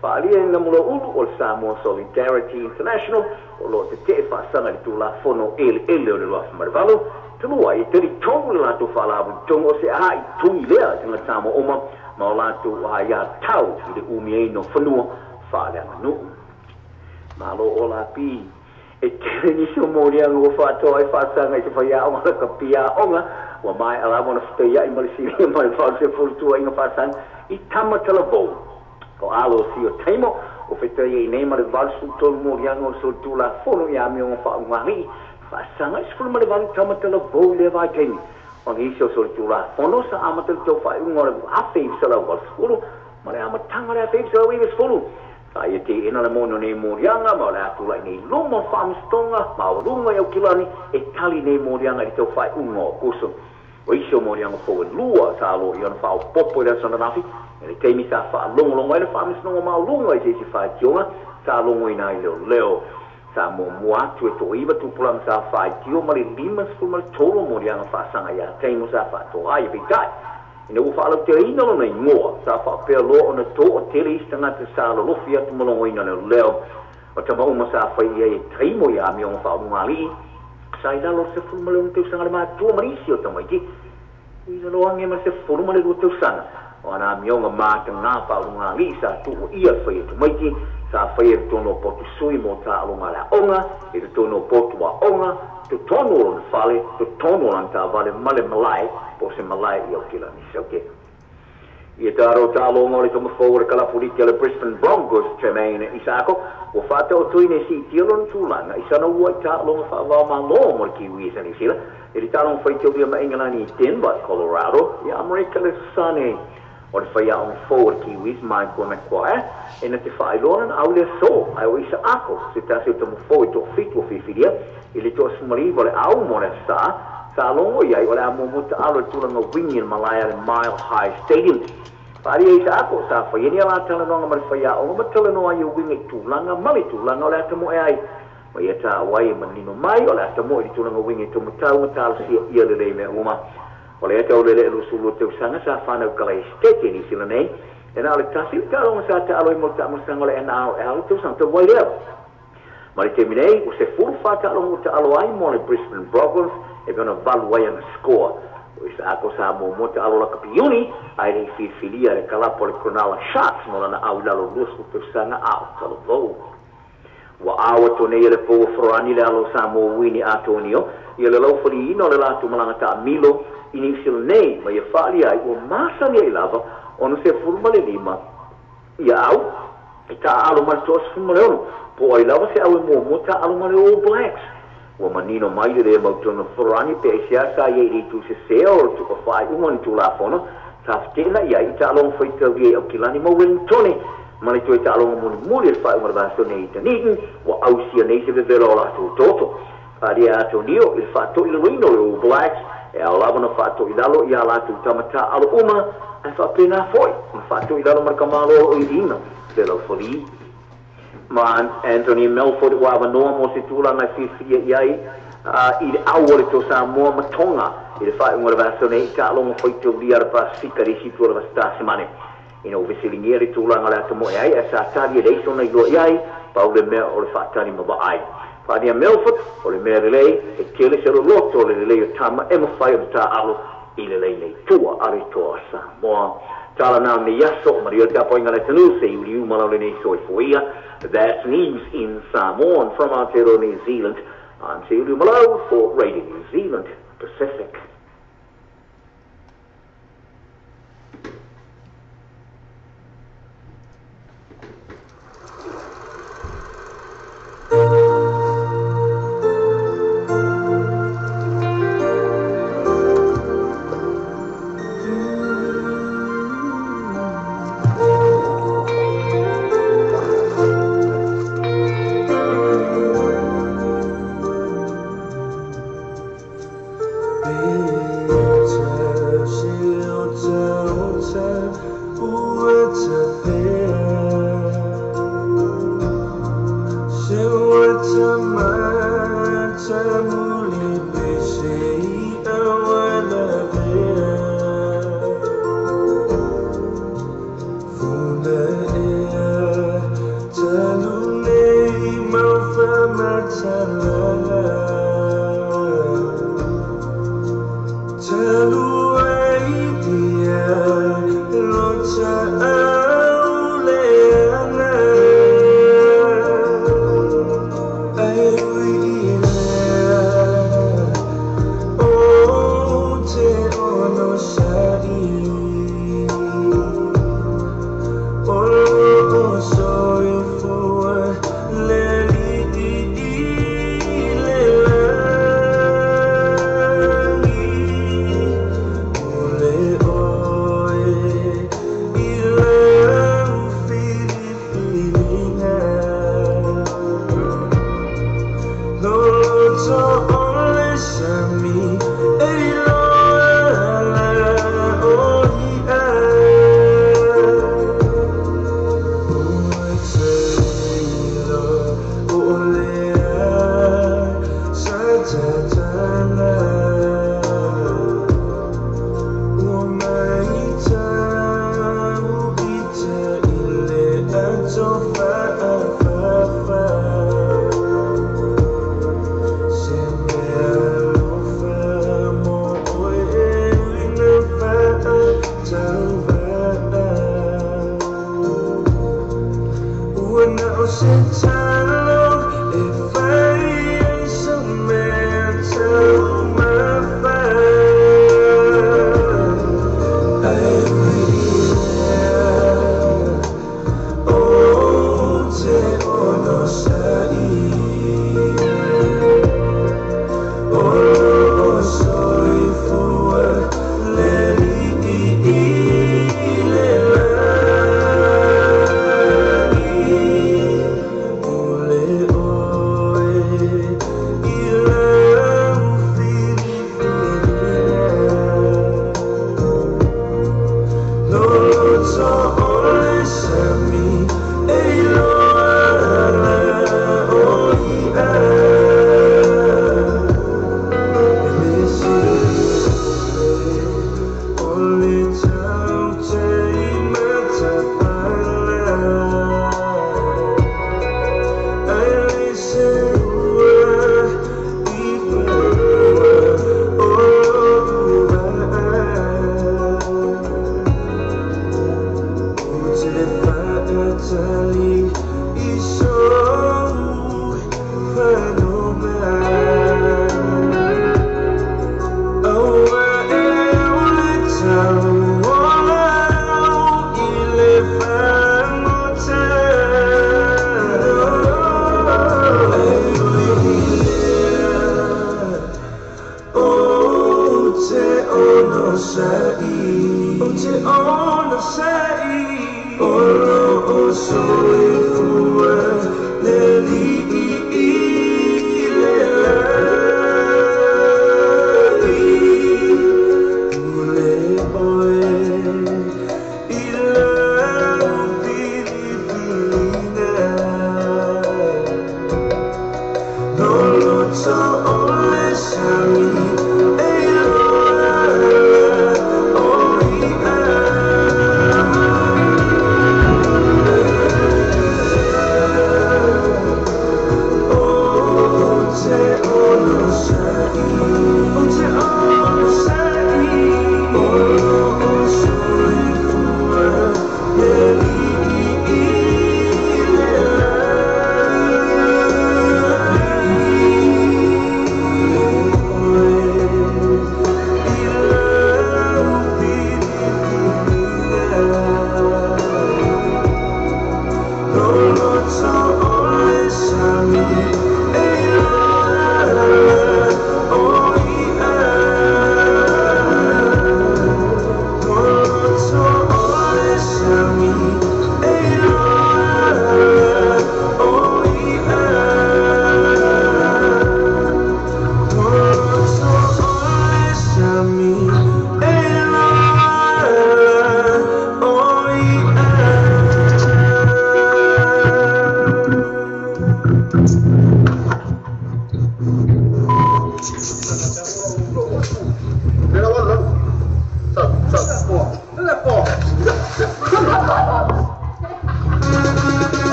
Faaalia i Namulaulu o le Samoa Solidarity International o lo o tete'e faasaga i le Tulafono Eleele o le 2008, talu ai e talitonu le latou Faalapotopotoga o se aaitui lea i tagata Samoa uma ma o latou aiātau i le umiaina o fanua faaleaganuu. Malo OLAP. E tele nisi o moliaga ua faatoa ai faasaga i se faiaoga lakapi aoga ua maea lava ona fetaia'i ma le silia ma le 80 tuuaiga faasaga i tama talavou. O alo o Sio Taimo o fetaia'i nei ma le 83 moliaga o le solitulafono i amioga faaugagi'i faasaga i 18 tama talavou i lea vaitaimi. O nisi o solitulafono sa amata i le tau faaiuga o le 1980 ma le amataga o le 1990. Sa ia teena le moni o nei moliaga ma o le a tula'i nei i luma o le Faamasinoga Maualuga i Aukilani e tali nei moliaga i le tau faaiuga o Aokuso. O isi o moliaga fou e lua sa aloaia ona faaopoopo i le aso ananafi i le taimi sa faalogologo ai le Faamasinoga Maualuga i se isi faitioga sa logoina ai leoleo. Sa muamua atu e toaiva tupulaga sa faitio ma le 53 moliaga faasaga iā Taimo sa faatoa ai. Peitai, ina ua faalauteleina lona igoa, sa faapea loa ona toatele isi tagata sa lolofi atu ma logoina leoleo. O tama uma sa fai i ai e Taimo i amioga faaulugalii sa i lalo o le 16 tausaga le matua ma nisi o tamaiti i lalo age ma le 12 tausaga. O ana amioga matagā faaulugalii sa tuuaia le fai e tamaiti sa faia i totonu o potu sui mo taaloga a le aoga, i totonu o potu aoga, totonu o lona fale, totonu o lana taavale ma le malae po o se malae i Aukilani Sauke. Ia taro taaloga o le tamafou o le kalapuliki a le Brisbane Broncos, Tremaine Isaako, ua faataotoina e siitia lona tulaga i sana ua i taaloga faavaomalo mo le Kiwis a Niu Sila i le taaloga faitaulia ma Engelani i Denver, Colorado, i Amerika le Sane. O le faiaoga fou o le Kiwis, Michael Maguire, e na te faailoa lana au le aso, ae o Isaako, se tasi o tamafou e toafitu o filifilia i le toasefulumalima o le au mo le aso Sa, sa logo i ai o le a muamua taalo i le tulaga wingi i le malae a le Mile High Stadium. Faaalia Isaako, sa faia ni a la talanoaga ma le faiaoga ma talanoa ai e uiga i tulaga ma le tulaga o le atamoe ai. Ma ia taua ai e manino mai o le atamoe i le tulaga wingi e taumatau ma talosia ia lelei mea uma. O lea taulele e 22 tausaga sa fanau Kalaesetete i Niu Sila nei, e na o le tasi le taaloga sa taalo ai mo le taamilosaga o le NRL i tausaga talu ai lea. Ma le taimi nei, ua 14 taaloga ua taalo ai mo le Brisbane Broncos e pei ona valu ai ana score. O Isaako sa muamua taalo lakapi Iuni ae le i filifilia e le kalapu a le Cronulla Sharks mo lana au i lalo o 20 tausaga a o talavou. Ua ao atu nei e le pou o Forani le alo o Samoa Uini Atonio ia le laufaliina o le latou malaga taamilo i Niu Sila nei ma ia faaalia ai ua masani ai lava ona 15 ia au e taaalo ma le 16 po o ai lava se au e muamua taaalo ma le All Blacks. Ua manino mai le lē mautonu o Forani pe aisea sa i ai i le itu sesē o le faaiuga o ni Tulafono sa feteena i ai i taaloga faitaulia i Aukilani ma Wellingtone ma le toe taaloga mulimuli o le faaiuga o le vaiaso nei i Dunedin ua ausia nei se vevela o latou toto. Faaalia Atonio i le faatoilaloina o le All Blacks e ao lava ona faatoilalo i a latou tama taaalo uma ae faapena foi ona faatoilalo ma le kamalo o iliina le laufali. Ma Anthony Melford ua avanoa mo se tulaga e fiafilia i ai i le au o le Toa Samoa ma Tonga i le faaiuga o le vaiaso nei i taaloga faitaulia a le Pasefika i le isi itu o le Vasitasimane. Ina ua fesiligia le tulaga o le atamoe ai ae sa tali e leai sona iloa i ai, pau le mea o le faatali ma vaai. Faaalia Melford, o le mea lelei, e tele se loloto o le lelei o tama e mafai ona taaalo i le lei tua a le Toa Samoa. Tala na nei aso o Maria le tapuaiga a le atunuu se iuliu ma lau lenei soifua. That's news in Samoan from Aotearoa New Zealand. I'm Seuliu Malau for Radio New Zealand Pacific. Onosai, o te onosai, o lo o soifua le li'i i le lagi. Pule oe i lau filifiliga, no loto o le sami e loa o ia. O te onosai, o te onosai, o lo o soifua le li'i i le lagi. Pule oe i lau filifiliga, no loto o le sami e loa o ia. No loto o le sami e loa o ia. No loto o le sami e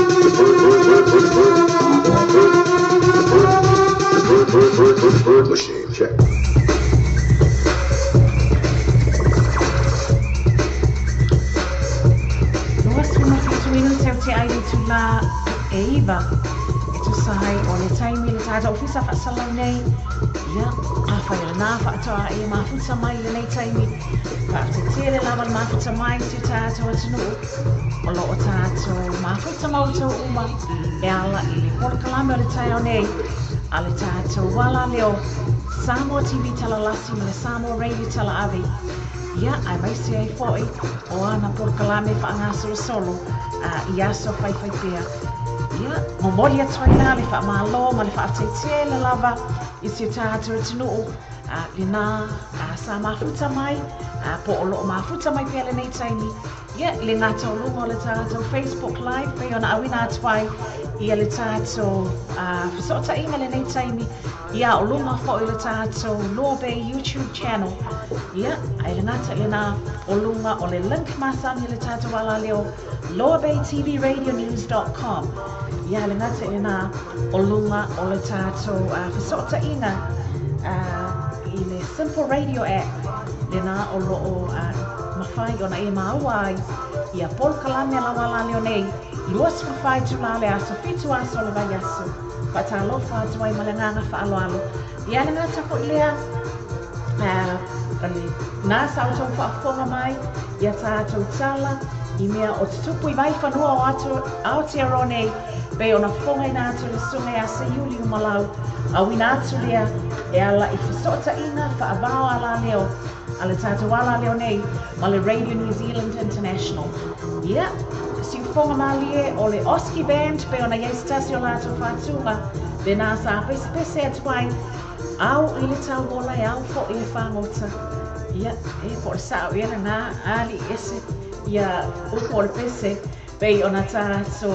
loa o ia. Bird machine check. 27 tau te ai le tula e iwa e tusa ai o le taimi le tātou ofisa whaasalau nei. Ia, a whai le nā whaatoa e mafuta mai le nei taimi. Whaatetele lava le mafuta mai si o tātou atunuu. O lo o tātou mafuta mautou uma e ala i le polokalame o le taiao nei. A le tātou wala leo Samoa TV talalasi ma le Samoa Radio talaave. Ia, ai mai se ai foi o ana polokalame whaangasolosolo i aso whaiwhai pea. Ia, momoli atu ai la le whaamalo ma le whaatetele lava i si o tātou atunuu. Le nā sa mafuta mai, po o loo mafuta mai pea le nei taimi. Ia, le ngā taulunga o le tātou Facebook Live, pe ona awina atu ai ia le tātou whasotainga le nei taimi. Ia, o lunga fo i le tātou Loa Bay YouTube channel. Ia, ai le ngata le nā o lunga o le link masani le tātou ala leo loabaytvradionews.com. Ia, le ngata le nā o lunga o le tātou whasotainga i le Simple Radio app. Le nā o loo mawhai ona e maua ai ia polokalame lawa la leo nei 25 tula le aso 7 aso le vai aso. Whaatalofa atu ai ma le nganga whaaloalo. Ia le ngata fo i lea le nā sa o tau whaafonga mai ia tātou tala i mea o te tupu i vai whanua o Aotearoa nei pe ona fonga ina atu le sunga ia se iuli umalau au ina atu lea e ala i whasotaina whaavao ala leo a le tātou ala leo nei ma le Radio New Zealand International. Ia, si ufonga malie o le Oski Band pe ona iai stasi o lātou whātunga le nā sa pese atu ai au i le tau ola e au fo i e whangota. Ia, e po le sao ia le nā ali ese ia upo o le pese pe ona tātou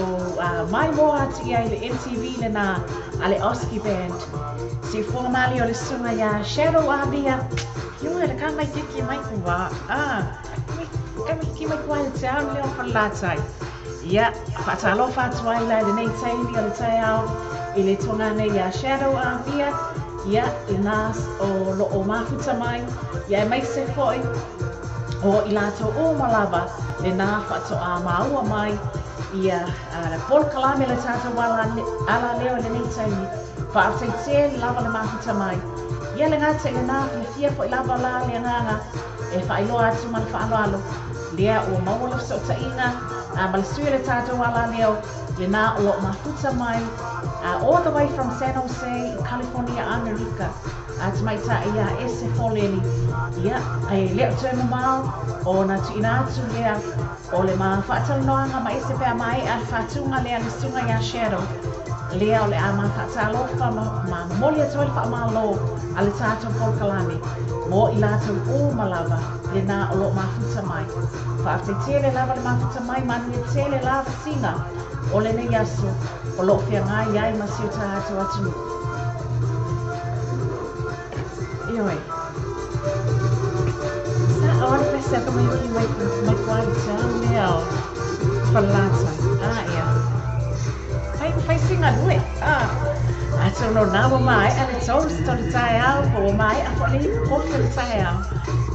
mai moa atu ia i le MTV le nā a le Oski Band. Si ufonga malie o le sunga ia Shadow Avia. Ioe, le ka mai kiki mai kua. Ka mai kiki mai kua le te au leo whalalatai. Ia, whaatalofa atu ai lai le nei taimi o le taiao i le tonga nei ia Shadow Avia. Ia, i nā o lo o mafuta mai. Ia e mai se foi o i lātou o malava le nā whaatoa maua mai ia le polokalame le tātou ala leo le nei taimi. Whaatei lava le mafuta mai. Ia le ngata i le nā whiawhia fo i lava la le nganga e whailoa atu ma le whaaloalo. Lea o maua le sotainga ma le sui le tātou ala leo lenā o loo mafuta mai, all the way from San Jose i California Amerika, a tamaitai ia Ese Foleni. Ia, e le o toe mamao ona tuuina atu lea o le ma faatalanoaga ma Ese pe a maea le faatuga lea le susuga ia Shadow lea o le a ma faatalofa ma momoli atu ai le faamalo a le tatou polokalame mo i latou uma lava lenā o loo mafuta mai. Faafetai tele lava le mafuta mai, manuia tele lava siga o lenei aso o loo feagai ai ma si o tatou atunuu. Ioe. Sa o le pese ka mai ki mai mai kwa i lea o Falelatai. Ah, ia. Fai fai singa lue. Ah. Atonu na ua maea le toast o le taeao, po ua maea foi le ipu kofi o le taeao.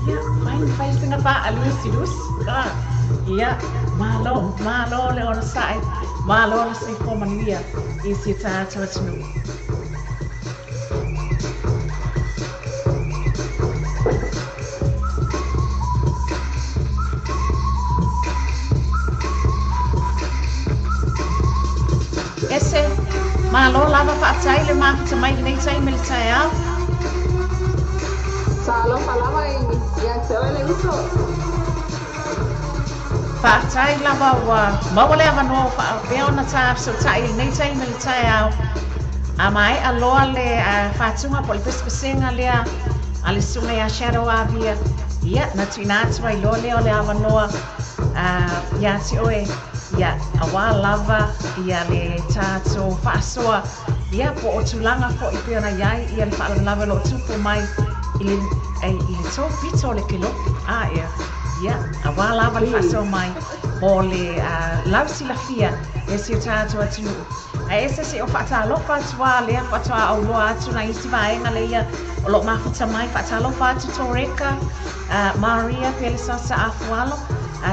Ia, fai fai singa faalusilusi. Ah. Ia, malo, malo le onosai, malo le soifua manuia i si o tatou atunuu. Ese, malo lava faafetai le mafuta mai lenei taimi i le taeao. Talofa lava ia te oe le uso. Faafetai lava ua maua le avanoa ua faapea ona ta fesootai i lenei taimi i le taeao. A maea loa le faatuga po o le pesepesega lea a le susuga ia Shadow Avia, ia, na tuuina atu ai loa lea o le avanoa ia te oe, ia, auā lava ia le tatou faasoa, ia, po o tulaga foi pei ona i ai ia le faalavelave o lo o tupu mai i le, i le tou pito o le kelope. A, ia, ia, auā lava le faasoa mai mo le lausilafia e si o tatou atunuu. Ae ese se o faatalofa atu a lea faatoa auloa atu nai isi vaega lea o loo mafuta mai. Faatalofa atu Toreka, Maria Pelesasa Afualo,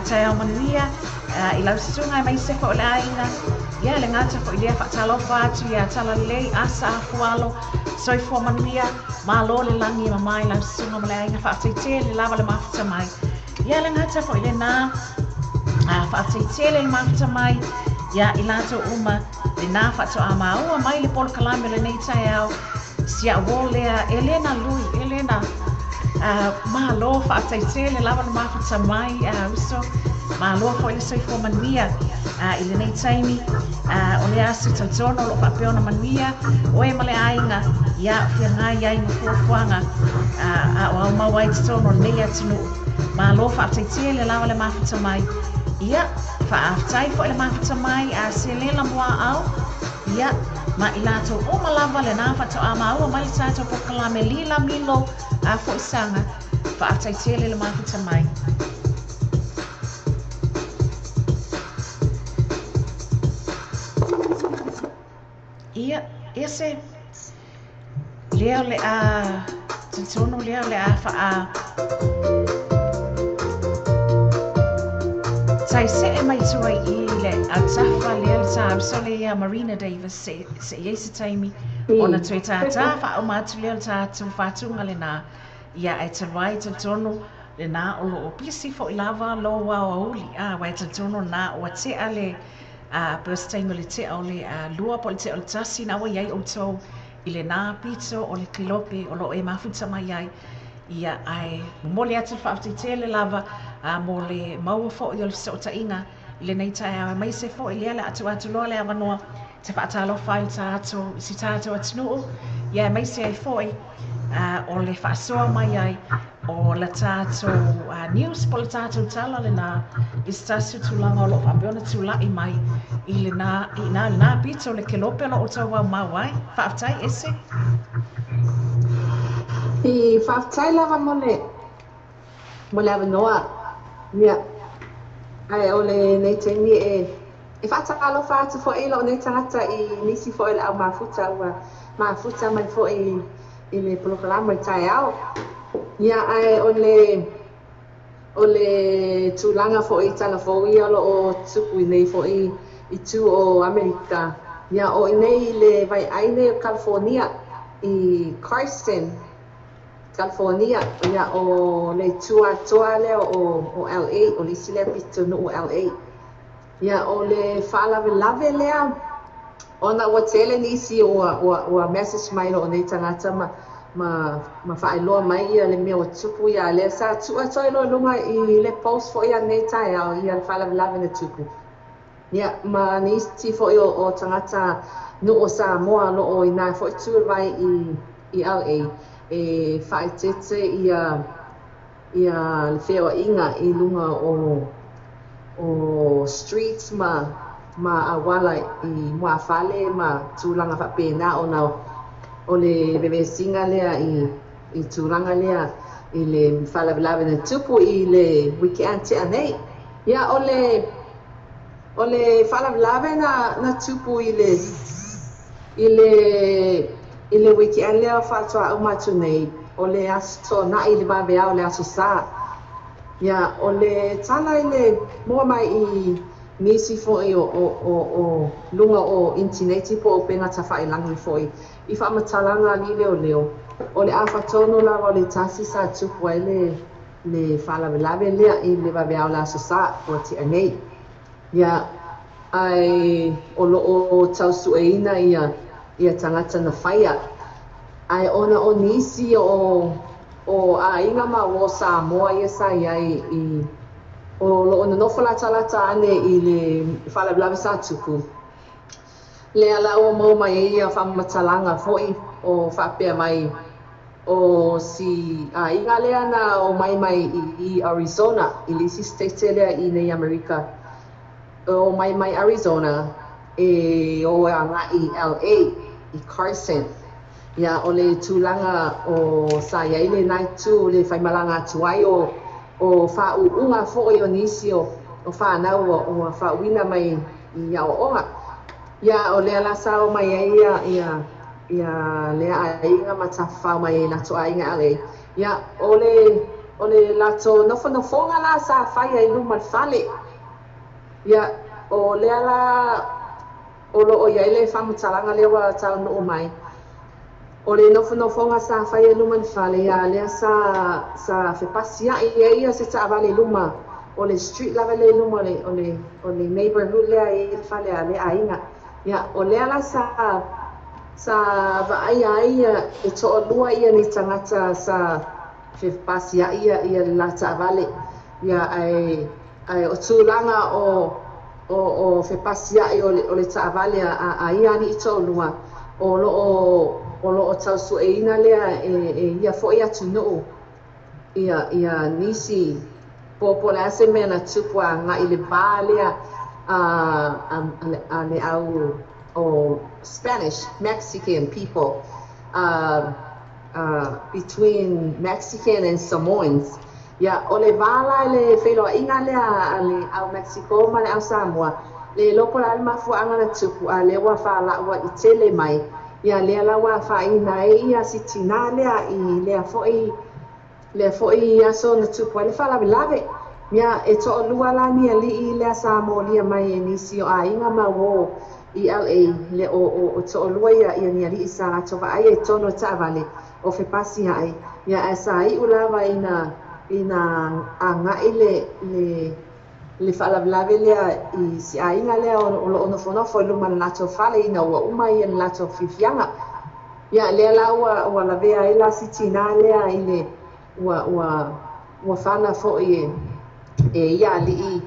taeao manuia i lau susuga aemaise foi o le aiga. Ia le gata foi lea faatalofa atu ia Talalelei Asa Afualo, soifua manuia, malo le lagi e mama i lau susuga ma le aiga. Faafetai tele lava le mafuta mai. Ia le gata foi lenā, faafetai tele le mafuta mai ia i latou uma lenā faatoa maua mai le polokalame o lenei taeao. Si au uō lea Elena Lui, Elena, malo faafetai tele lava le mafuta mai, uso, malo foi le soifua manuia i lenei taimi o le aso talitonu o loo faapea ona manuia oe ma le aiga ia o feagai ai ma fuafuaga a o aumau ai totonu o lenei atunuu. Malo faafetai tele lava le mafuta mai. Ia, faafetai foi le mafuta mai a Selela Muaau, ia, ma i latou uma lava lenā faatoa maua mai le tatou polokalame Lila Milo a Foisaga. Faafetai tele le mafuta mai. Ia, ese lea o le a talitonu lea o le a faa taisee mai tua i le autafa lea le tāuso lea ia Marina Davis se se i ai se taimi ona toe tātā faauma atu lea o le tatou faatuga lenā. Ia, ae talu ai talitonu lenā o loo pisi foi lava lou aoauli, a aua e talitonu lenā ua tea le pei o se taimi o le tea o le 2 po o le tea o le 1 na ua i ai outou i lenā pito o le kilope o loo e mafuta mai ai. Ia, ae momoli atu le faafetai tele lava mo le maua foi o le fesootaiga i lenei taeao, aemaise foi lea le a tuu atu loa le avanoa te faatalofa ai i le tatou, i si tatou atunuu, ia aemaise ai foi o le faasoa mai ai o le tatou news po o le tatou tala lenā i se tasi o tulaga o lo o faapea ona tulai mai i lenā, i nā, lenā pito o le kelope o lo o tauaumau ai. Faafetai, Ese. I faafetai lava mo le mo le avanoa. Ia, ae o lenei taimi e e faatalofa atu foi lou nei tagata i nisi foi o le au mafuta ua mafuta mai foi i le polokalame i le taeao. Ia, ae o le o le tulaga foi i tala fou ia o lo o tupu i nei foi i tu o Amerika. Ia, o i nei i le vaeʻai nei o California i Carson, California, ia o le itu atoa lea o o LA, o le isi lea pitonuu o LA. Ia, o le faalavelave lea ona ua tele nisi ua message mai loo nei tagata ma faailoa mai ia le mea ua tupu ia lea sa tuu atu ai loa i luga i le post foi a lenei taeao ia le faalavelave na tupu. Ia ma nisi foi o tagata nuu o Samoa o loo ina foi tu vai i LA e faaeteete ia le feoaiga i luga o streets ma auala i muafale ma tulaga faapena ona o le vevesiga lea i tulaga lea i le faalavelave na tupu i le weekend tea nei. Ia o le faalavelave na tupu i le weekend lea faatoa uma atu nei, o le Aso Toonai le vaveao o le Aso Sa. Ia, o le tala i le mua mai i nisi foi o luga o initaneti po o upega tafailagi foi i faamatalaga a alii leoleo, o le afatonu lava o le 1 sa tupu ai le faalavelave lea i le vaveao o le Aso Sa ua tea nei. Ia, ae o loo tausueina ia tagata na faia, ae ona o nisi o aiga ma uo Samoa ia sa iai i o loo nonofo latalata ane i le faalavelave sa tupu lea la ua maua mai ai ia faamatalaga foi o faapea mai o si aiga lea na o mai i Arizona, i le isi state lea i nei Amerika, o mai Arizona e o agai LA i Carson. Ia, o le tulaga o sa iai le itu le faimalaga atu ai o faauuga foi o nisi o fanau ua faauuina mai i aoaoga. Ia, o lea la sa o mai ai ia lea aiga ma tafafao mai ai latou aiga LA. Ia, o le latou nofonofoga la sa fai ai luma le fale. Ia, o lea la o loo iai le faamatalaga lea ua taunuu mai. O le nofonofoga sa fai ai luma le fale, ia lea sa fepasiai ai ia se taavale i luma o le street lava lea i luma o le neighborhood lea i le fale a le aiga. Ia, o lea la sa vaaia ai ia e toalua ia ni tagata sa fepasiai ia le la taavale. Ia, ae o tulaga o fepasiai o le taavale a ia alii toalua o loo tausueina lea e ia foi atunuu ia nisi po o le a se mea na tupu agai le va lea a le au o Spanish Mexican people, between Mexican and Samoans. Ia, o le va la le feiloaiga lea a le au Mexico ma le au Samoa, le iloa po o le a le mafuaaga na tupu, a lea ua faalaua i tele mai. Ia, lea la ua afaina ai ia si tinā lea i lea foi aso na tupu ai le faalavelave. Ia, e toalua la ni alii lea sa molia mai e nisi o aiga ma uō i LA le o toalua ia ni alii sa latou vaaia i totonu o taavale o fepasiai. Ia, ae sa iu lava ina agai le faalavelave lea i si aiga lea o loo nofonofo i luma le latou fale ina ua uma ia le latou fiafiaga. Ia, lea la ua lavea ai la si tinā lea i le ua fana foi e ia alii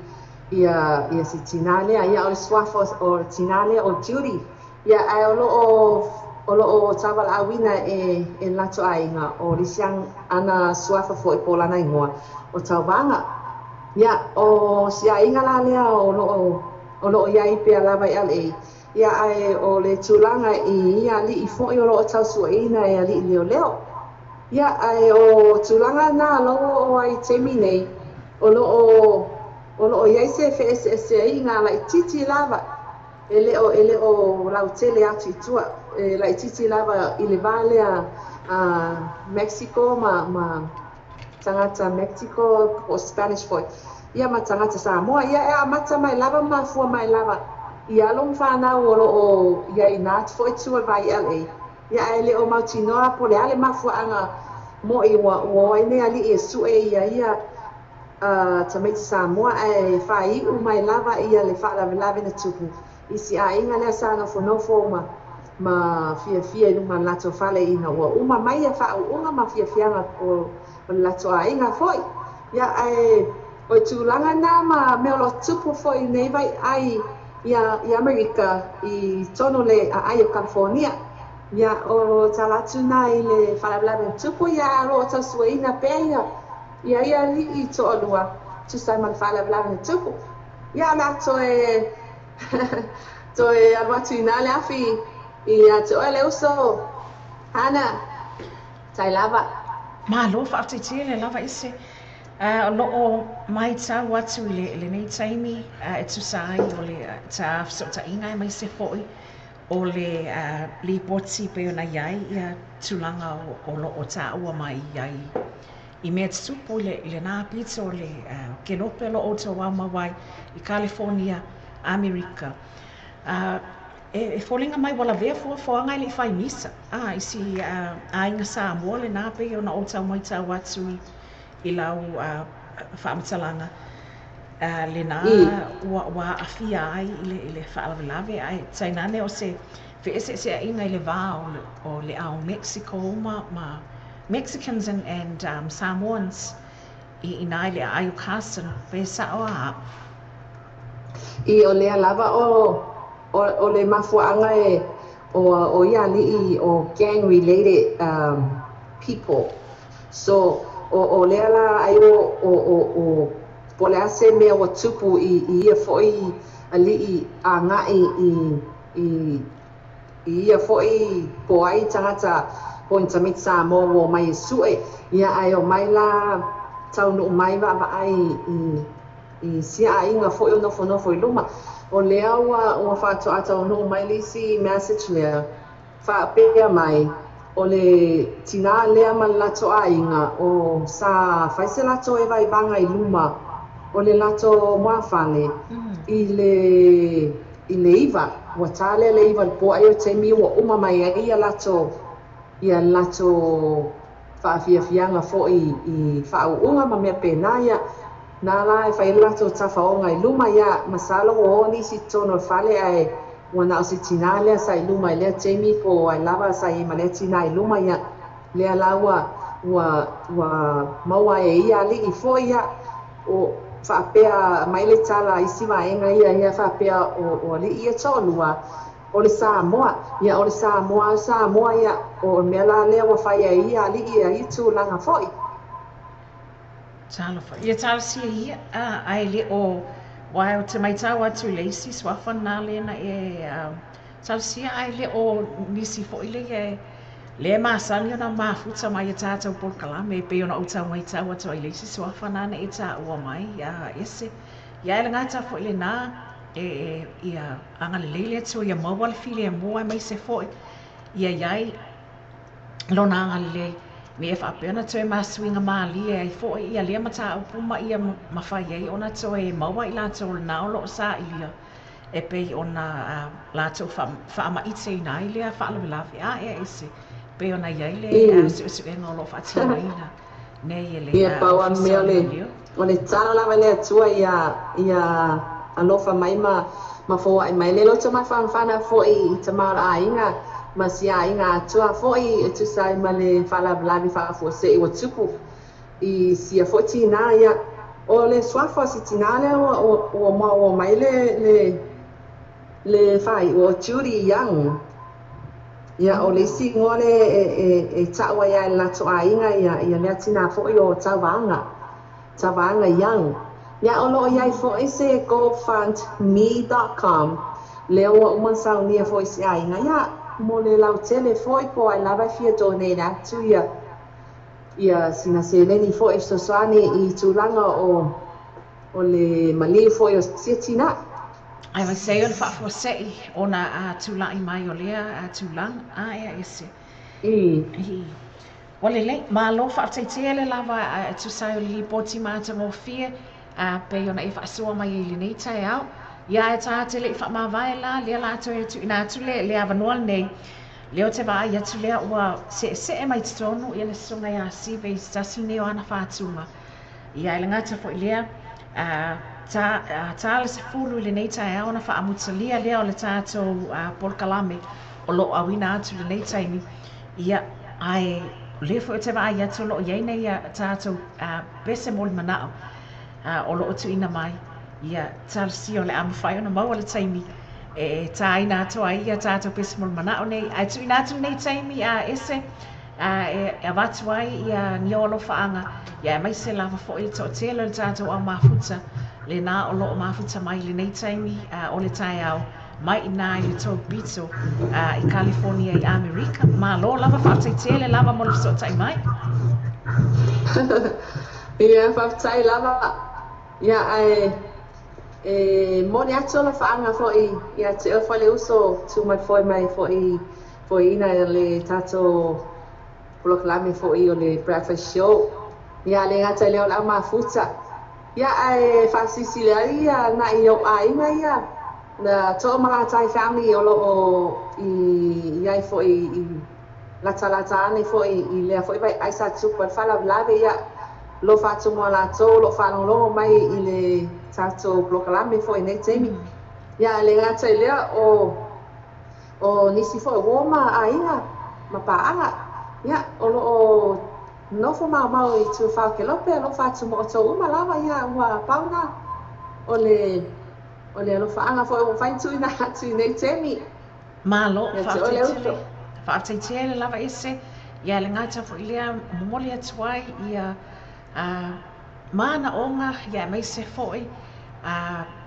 ia si tinā lea. Ia, o le suafa o le tinā lea o Judy. Ia, ae o loo taualaauina e latou aiga o le isi ana suafa foi po o lana igoa o Tauvaga. Ia, o si aiga la lea o loo iai pea lava i LA. Ia, ae o le tulaga i ia alii foi o loo tausuaina e alii leoleo. Ia, ae o tulaga na loo o ai taimi nei o loo iai se feeseeseaiga laititi lava e le o lautele atu i tua, e laititi lava i le va lea a Mexico ma tagata Mexico po o Spanish foi ia ma tagata Samoa. Ia, e amata mai lava mafua mai lava i alo ma fanau o loo iai na atu foi tua vai LA. Ia, ae le o mautinoa po o le a le mafuaaga mo'i ua o ai nei alii e sue ia ia tamaiti Samoa ae faai'u mai lava ia le faalavelave na tupu i si aiga lea sa nofonofo ma fiafia i luma o le latou fale ina ua uma mai ia faauuga ma fiafiaga o le latou aiga foi. Ia ae o le tulaga na ma mea o lo o tupu foi i lenei vai'ai ia i Amerika i tonu le aai o Kalifonia. Ia o tala atu na i le faalavelave na tupu ia ae o lo o tausuaina pea ia ia alii toalua tusa ai ma le faalavelave na tupu. Ia o le a toe toe alu atu i ina le afi ia te oe le uso Hana tai lava. Malo faafetai tele lava ese o lo o maitau atu i lenei taimi e tusa ai o le ta fesootaiga aemaise foi o le lipoti pei ona i ai ia tulaga o lo o taua mai ai i mea tutupu i lena pito o le kelope o lo o outou aumau ai i Kalifonia, Amerika. E foliga mai ua lavea fuafuaga e le i fai misa i si aiga Samoa lena pei ona ou tau maitau atu i lau faamatalaga lena ua aafia ai i le faalavelave ae tainane o se feeseeseaiga i le va o le ao Mexico ma Mexicans and Samoans i ina i le aai o Carson pe sa'o a I o lea lava o le mafuaaga e o ia alii o gang related people. So o lea la ai o po o le a se mea ua tupu i ia foi alii agai i ia foi po ai tagata po o ni tamaiti Samoa ua omai e su'e ia ae omai la taunuu mai vaavaai i sia aiga foi o nofonofo i luma. O lea ua faatoa taunuu mai le isi message lea faapea mai o le tinā lea ma le latou aiga o sa fai se latou evaivaga i luma o le latou muafale i le 9 ua tā lea le 9 le po ai o taimi ua uma mai ai ia latou faafiafiaga foi i faauuga ma mea pena ia na la e fai le latou tafaoga i luma ia masalo ua o nisi i totonu o le fale ae ua na o se tinā lea sa i luma i lea taimi po ai lava sa i ai ma lea tinā i luma ia lea la ua maua ai e ia alii foi ia o faapea mai le tala isi vaega ia faapea o alii ia toalua o le Samoa ia o le Samoa Samoa ia o le mea la lea ua fai ai ia alii ia i tulaga foi. Talofa. Ia talosia ia, ae le o aua ou te maitau atu i le isi suafa lena lea na e talosia ae le o nisi foi lea lea e masani ona mafuta mai e tatou polokalame pei ona ou tau maitau atu ai i le isi suafa lena na e taua mai ese. Ia e le gata foi lena e ia agalelei le Atua ia maua le filemu aemaise foi ia i ai lona agalelei me e faapea ona toe masuiga malie ai foi ia lea mataupu ma ia mafai ai ona toe maua i latou lena o lo o sailia e pei ona latou faamaiteina ai lea faalavelave ae ese pei ona i ai le suesuega o lo o faatinoina nei e le Ia pau a mea o le tala lava le Atua ia alofa mai ma foai mai le loto mafanafana foi i tama o le aiga ma si aiga atua foi e tusa ai ma le faalavelave faafuasei ua tupu i sia foi tinā ia o le suafa o si tinā lea ua maua mai le faai'u o Judy Young ia o le isi igoa le e ta'u ai a e le latou aiga ia lea tinā foi o Tauvaga Young ia o loo iai foi se gofundme.com lea ua uma saunia foi si aiga ia mo le lautele foi po ai lava e fia donate atu ia sina seleni foi fesoasoani i tulaga o le maliu foi o sia tinā. Ae aemaise o le faafuasei ona tula'i mai o lea tulaga ae ese. Ua lelei, malo faafetai tele lava e tusa ai o le lipoti matagofie pei ona e faasoa mai ai i lenei taeao. Ia e ta te le'i faamavae la lea la toe tuuina atu le avanoa lenei lea o te vaai atu lea ua seesee mai totonu ia le susuga ia Sive i se tasi lenei o ana fatuga. Ia, e le gata foi i lea, ta le 10 i lenei taeao ona faamutalia lea o le tatou polokalame o lo o auina atu i lenei taimi. Ia, ae o lea foi ou te vaai atu o lo o i ai nei a tatou pese molimanao o lo o tuuina mai. Ia, talosia o le a mafai ona maua le taimi e tāina atu ai ia tatou pese molimanao nei. Ae tuuina atu lenei taimi ese e avatu ai ia ni ou alofaaga, ia aemaise lava foi le toatele o le tatou au mafuta lena o lo o mafuta mai i lenei taimi o le taeao mai i ina i le tou pito i California i Amerika. Malo lava, faafetai tele lava mo le fesootai mai. Ia, faafetai lava. Ia, ae e moni atu alofaaga foi ia te oe foi le uso tuumalifoe mai foi foeina le tatou polokalame foi o le Breakfast Show. Ia, le gata i lea o le au mafuta. Ia, ae faasilisili ai ia nai ou aiga ia na Toomalatai family o lo o i ai foi i latalata ane foi i lea foi vaeai sa tupu ai le faalavelave. Ia, alofa atu mo latou o lo o faalogologo mai i le tatou polokalame foi i nei taimi. Ia, le gata i lea o nisi foi o uo ma aiga ma paaga. Ia, o lo o nofo maomao i Tuafao Kelope, alofa atu mo outou uma lava. Ia, ua pau na o le alofaaga foi ua mafai ona tuuina atu i nei taimi. Malo, Ia te oe faafetai le tele. uso. Faafetai tele lava ese. Ia, le gata foi lea momoli atu ai ia manaoga, ia aemaise foi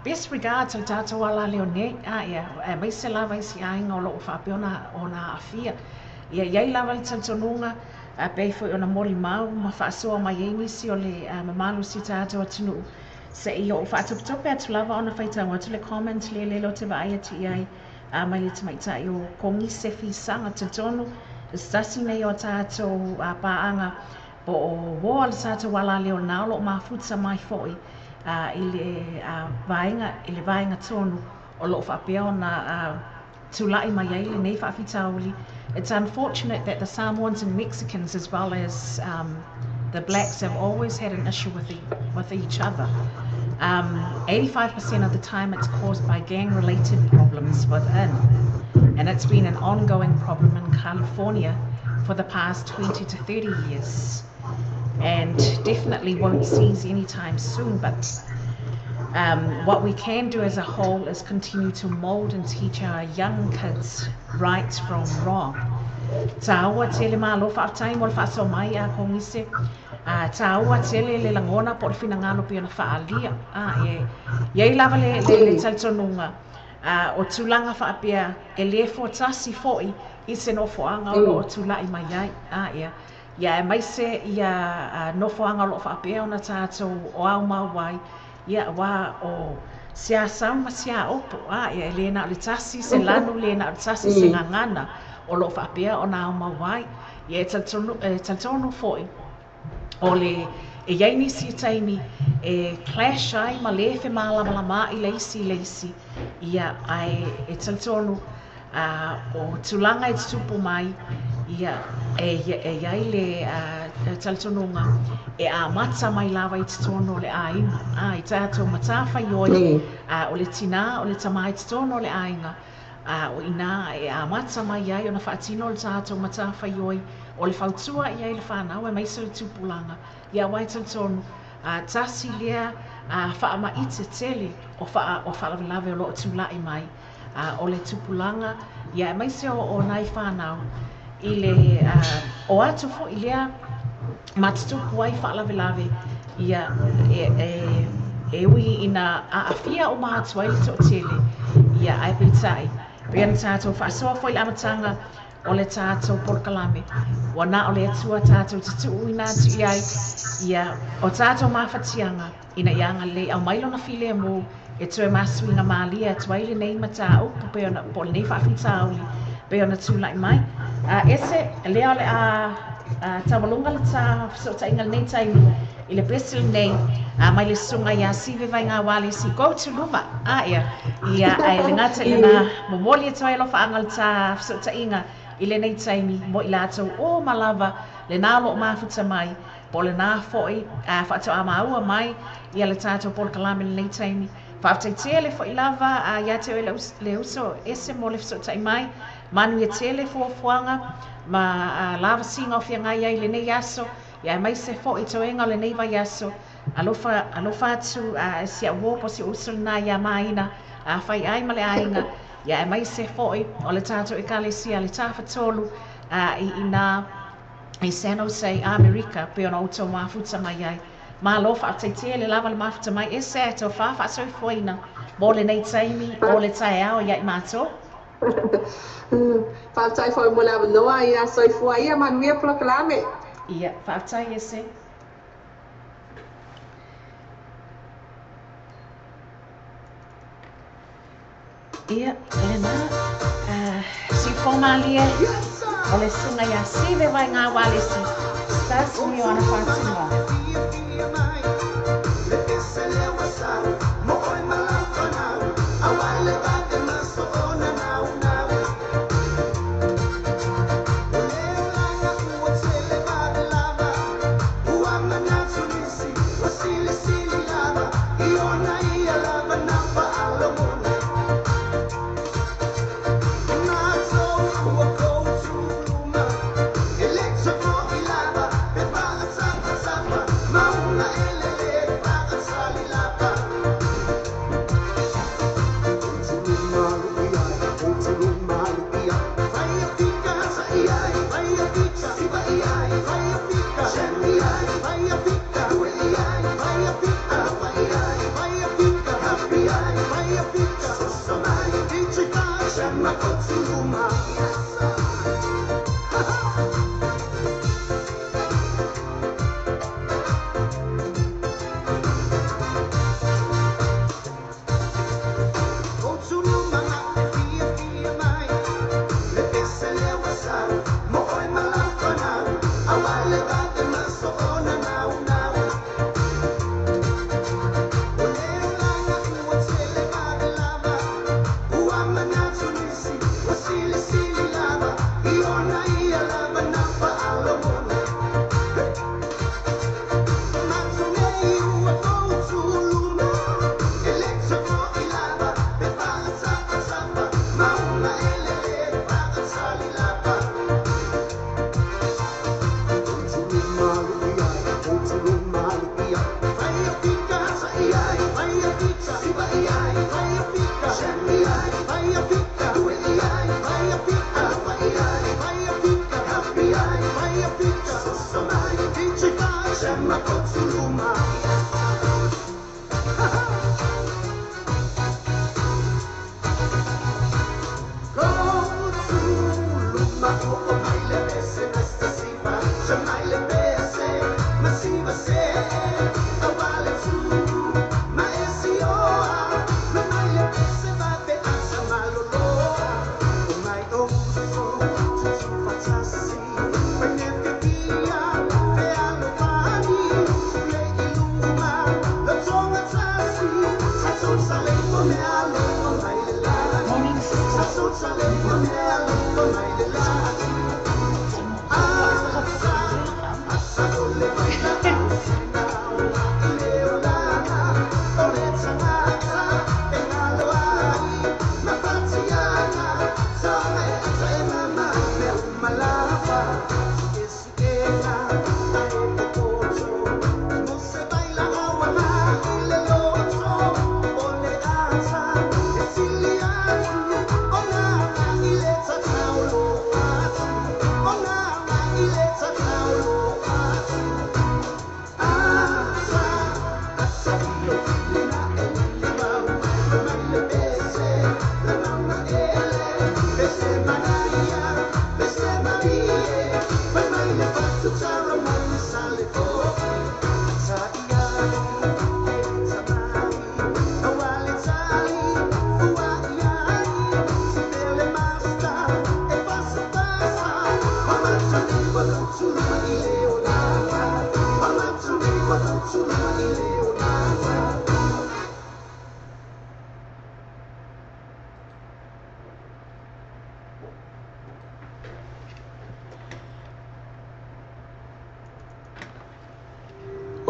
best regards o le tatou alaleo nei. Ia, aemaise lava i si aiga o lo o faapea ona aafia. Ia i ai lava le talitonuga pei foi ona molimau ma faasoa mai ai nisi o le mamalu o si tatou atunuu. Se i ou faatopetope atu lava ona faitau atu le comment lea lele o te vaai atu i ai mai le tamaitai o Kogise Fisaga. Talitonu se tasi nei o tatou paaga po o uo le tatou alaleo na o lo o mafuta mai foi i le vaega i le vaega tonu o lo o faapea ona tula'i mai ai lenei faafitauli. It's unfortunate that the Samoans and Mexicans, as well as the blacks, have always had an issue with each other. 85% of the time it's caused by gang-related problems within. And it's been an ongoing problem in California for the past 20 to 30 years. And definitely won't cease anytime soon. But what we can do as a whole is continue to mold and teach our young kids right from wrong. Tāua tele, malo faafetai mo le faasoa mai a Kogise. Tāua tele le lagona po o le finagalo pei ona faaalia. E iai lava le talitonuga o tulaga faapea e lē fuatasi foʻi i se nofoaga o loo tulaʻi mai ai. Ia, ia aemaise ia nofoaga o loo faapea ona tatou o aumau ai. Ia, uā o siasau ma siaopo. Ia, e lē na o le tasi se lanu, lē na o le tasi se gagana o loo faapea ona aumau ai. Ia, e talitonu foʻi o le e iai nisi taimi e clash ai ma lē femalamalamaʻi le isi i le isi. Ia, ae e talitonu o tulaga e tutupu mai, ia e iai le talitonuga e amata mai lava i totonu o le aiga i tatou matafaioi o le tinā o le tamā i totonu o le aiga. O ina e amata mai ai ona faatino le tatou matafaioi o le fautua i ai le fanau aemaise le tupulaga. Ia, uā e talitonu tasi lea faamaite tele o faalavelave o loo tulaʻi mai o le tupulaga, ia aemaise o nai fanau i le o atu foʻi lea ma tutupu ai faalavelave. Ia, e ui ina aafia uma atu ai le toatele, ia, ae peitai pei ona tatou faasoa foi le amataga o le tatou polokalame, ua na o le Atua tatou tutuuina atu i ai ia o tatou mafatiaga ina ia agalelei aumai lona filemu e toe masuiga malie atu ai lenei mataupu pei ona po o lenei faafitauli pei ona tulaʻi mai. Ese lea o le a taualuga le ta fesootaiga lenei taimi i le pese lenei mai le susuga iā Sive Vaigaualesi go to luma. Ia, ia, ae le gata i lena momoli atu ai alofaaga le ta fesootaiga i lenei taimi mo i latou o ma lava lenā o loo mafuta mai po. Po o lena fo'i faatoa maua mai ia le tatou polokalame i lenei taimi. Faafetai tele foi lava ia te oe le uso Ese mo le fesootai mai. Manuia tele fuafuaga ma lavasiga o feagai ai i lenei aso, ia aemaise foi toega o lenei vaiaso. Alofa alofa atu si au uo po o si ou uso lena ia Maina, Faiai ma le aiga, ia aemaise foi o le tatou Ekalesia le Tafatolu i ina i San Jose, Amerika, pei ona outou mafuta mai ai. Malo faafetai tele lava le mafuta mai. Ese ae tofa faasoifuaina mo lenei taimi o le taeao ia i matou. Faafetai foi mo le avanoa, ia soifua ia manuia polokalame. Ia, faafetai Ese. Ia, lena, siufomalie, o le susuga ia Sive Vaigā Walesi, se tasi o ana faatinoga. Morning, sister.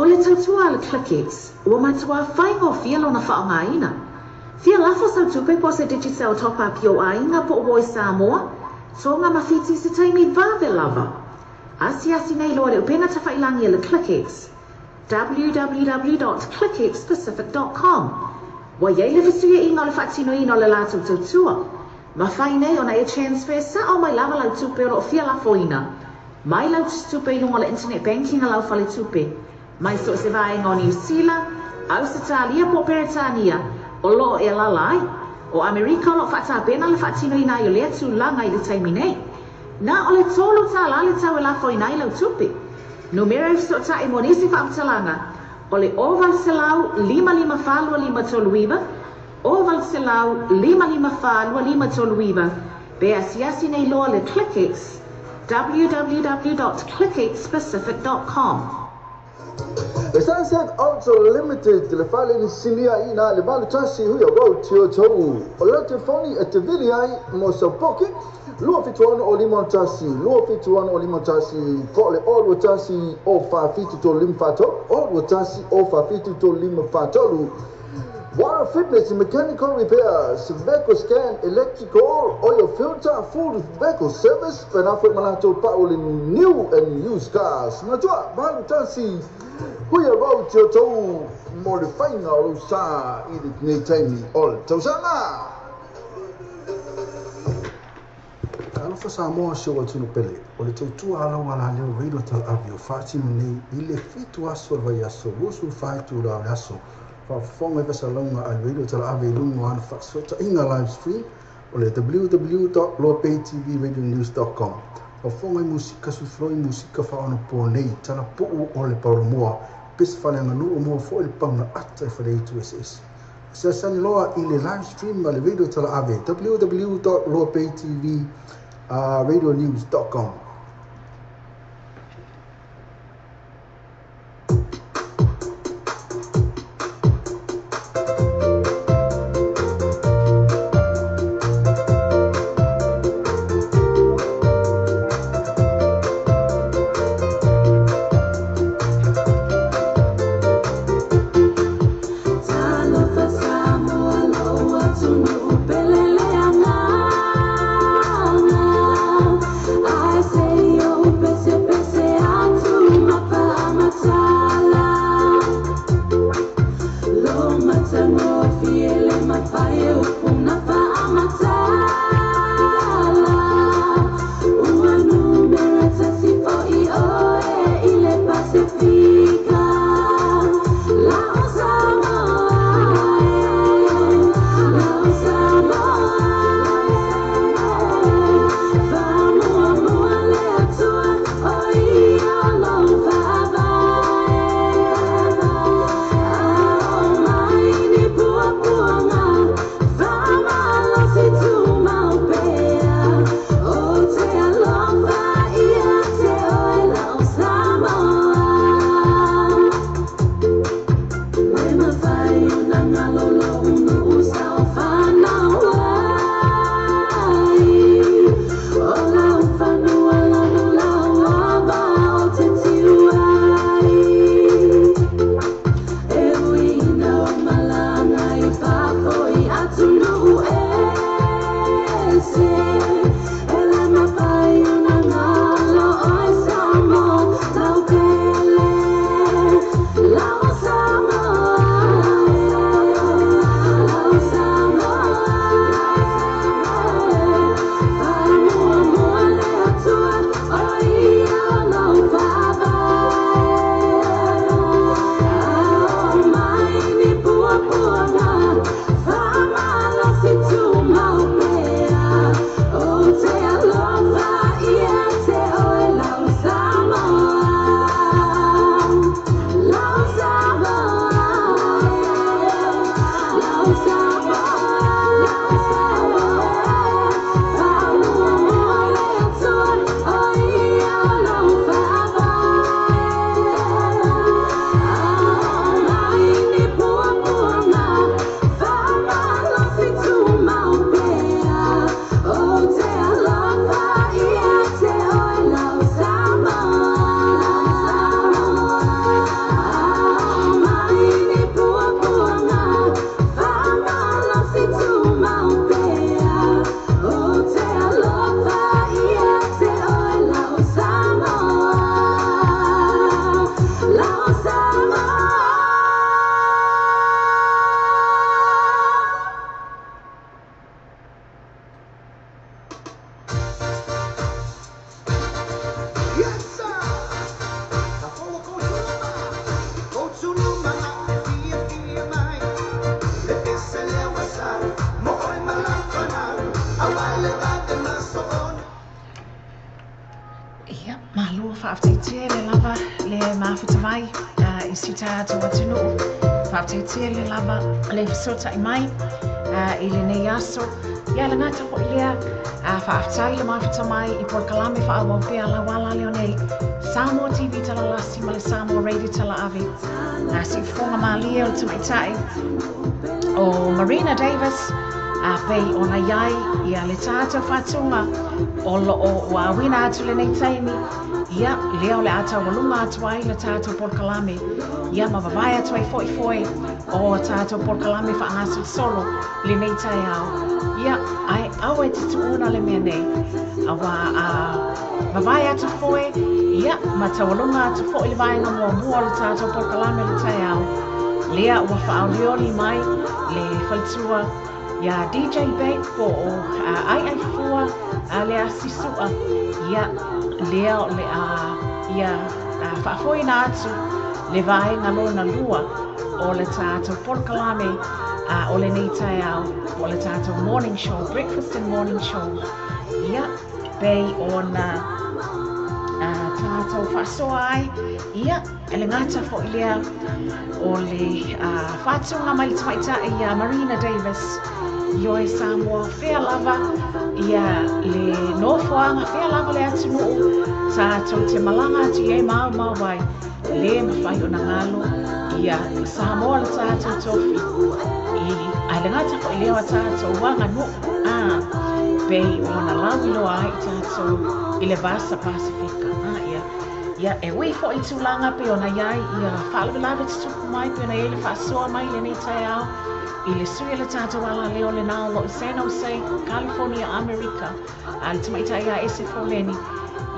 O le tautua a le ClickX, ua matuā faigofie lona faaaogaina. Fia lafo sau tupe po o se Digicel top up i ou aiga po o uo i Samoa, Toga ma Fiti i se taimi vave lava. Asiasi nei loa i le upega tafailagi a le ClickX, www.clickxpacific.com. Ua i ai le fesuiaiga o le faatinoina o le latou tautua. Mafai nei ona e transfer sao mai lava lau tupe o lo o fia lafoina mai lau tusitupe i luga o le internet banking a lau faletupe, mai so o se vaega o Niu Sila, Ausetalia po o Peretania o lo o e alaala ai. O Amerika o lo o faatapena le faatinoina ai o lea tulaga i le taimi nei. Na o le $3 le tau e lafoina ai lau tupe. Numera e fesootai mo nisi faamatalaga o le 0800 554 2539, 0800 554 2539, pe asiasi nei loa le ClickX, www.clickxpacific.com. Le Sunset Auto Limited, le fale ni sinia ina le 81 Huia Road, Tiotou. O le telefoni e te vili ai mo sau poke, 276 o 51, 276 o 51, po o le o 21 o 47 3 5 4 o 21 o 47 3 5 4 3. Water Fitness Mechanical Repairs, Vehicle Scan, Electrical, Oil Filter, Full Vehicle Service, Penafo Malato Paul New and Used Cars. Matua, 81 Huia Road, Tiotou, mo le faiga o lou sa i lenei taimi o le tausaga. Talofa Samoa si ou atunuu pele, o le tautua a lau alaleo Radio Talaave o faatino nei i le 7 aso o le vaiaso 24 itula o le aso. Faafofoga i fasalauga a le Radio Talaave i luga o ana faasootaiga live stream o le www.loapaytvradionews.com. Faafofoga i musika sufloi musika faaonaponei, talapuu o le paolomoa, pese faaleaganuu moa foi le pauna ata i faleitu eseese. Asiasani loa i le live stream a le Radio Talaave www.loapaytvradionews.com. Talofa Samoa lou atunuu pele le agaga, ae se Ia, malo faafetai tele lava le mafuta mai i si tatou atunuu. Faafetai tele lava le fesootai mai i lenei aso. Ia, le gata foi lea, faafetai le mafuta mai i polokalame faaauau pea lau ala leo nei Samoa TV Talalasi ma le Samoa Radio Talaave. Siufofoga malie o le tamaitai o Marina Davis, a pei ona i ai ia le tatou faatuga o loo ua auina atu lenei taimi. Ia, lea o le a taualuga atu ai le tatou polokalame, ia ma vavae atu ai foi foe o tatou polokalame faagasolosolo lenei taeao. Ia, ae aua e te tuuna le mea nei, auā a vavae atu foe, ia, ma taualuga atu foi le vaega muamua o le tatou polokalame le taeao, lea ua faaolioli mai le faletua iā DJ Babe po o Aiai Fua le asi sua. Ia, lea o le a ia faafoeina atu le vaega lona lua o le tatou polokalame o lenei taeao, o le tatou morning show, breakfast and morning show. Ia, pei ona tatou faasoa ai, ia, e le gata foi lea o le faatuga mai le tamaitai iā Marina Davis. Ioe Samoa, fea lava ia le nofoaga, fea lava le atunuu tatou te malaga atu i ai ma aumau ai, lē mafai ona galo ia Samoa le tatou tofi i ae le gata foi lea o tatou aganuu a pei ona lauiloa ai tatou i le vasa Pasifika. Ia, ia, e ui foi i tulaga pei ona i ai ia faalavelave tutupu mai, pei ona i ai le faasoa mai lenei taeao i le sui o le tatou alaleo lena o loo i San Jose, California, Amerika, a le tamaitai ia Ese Foleni.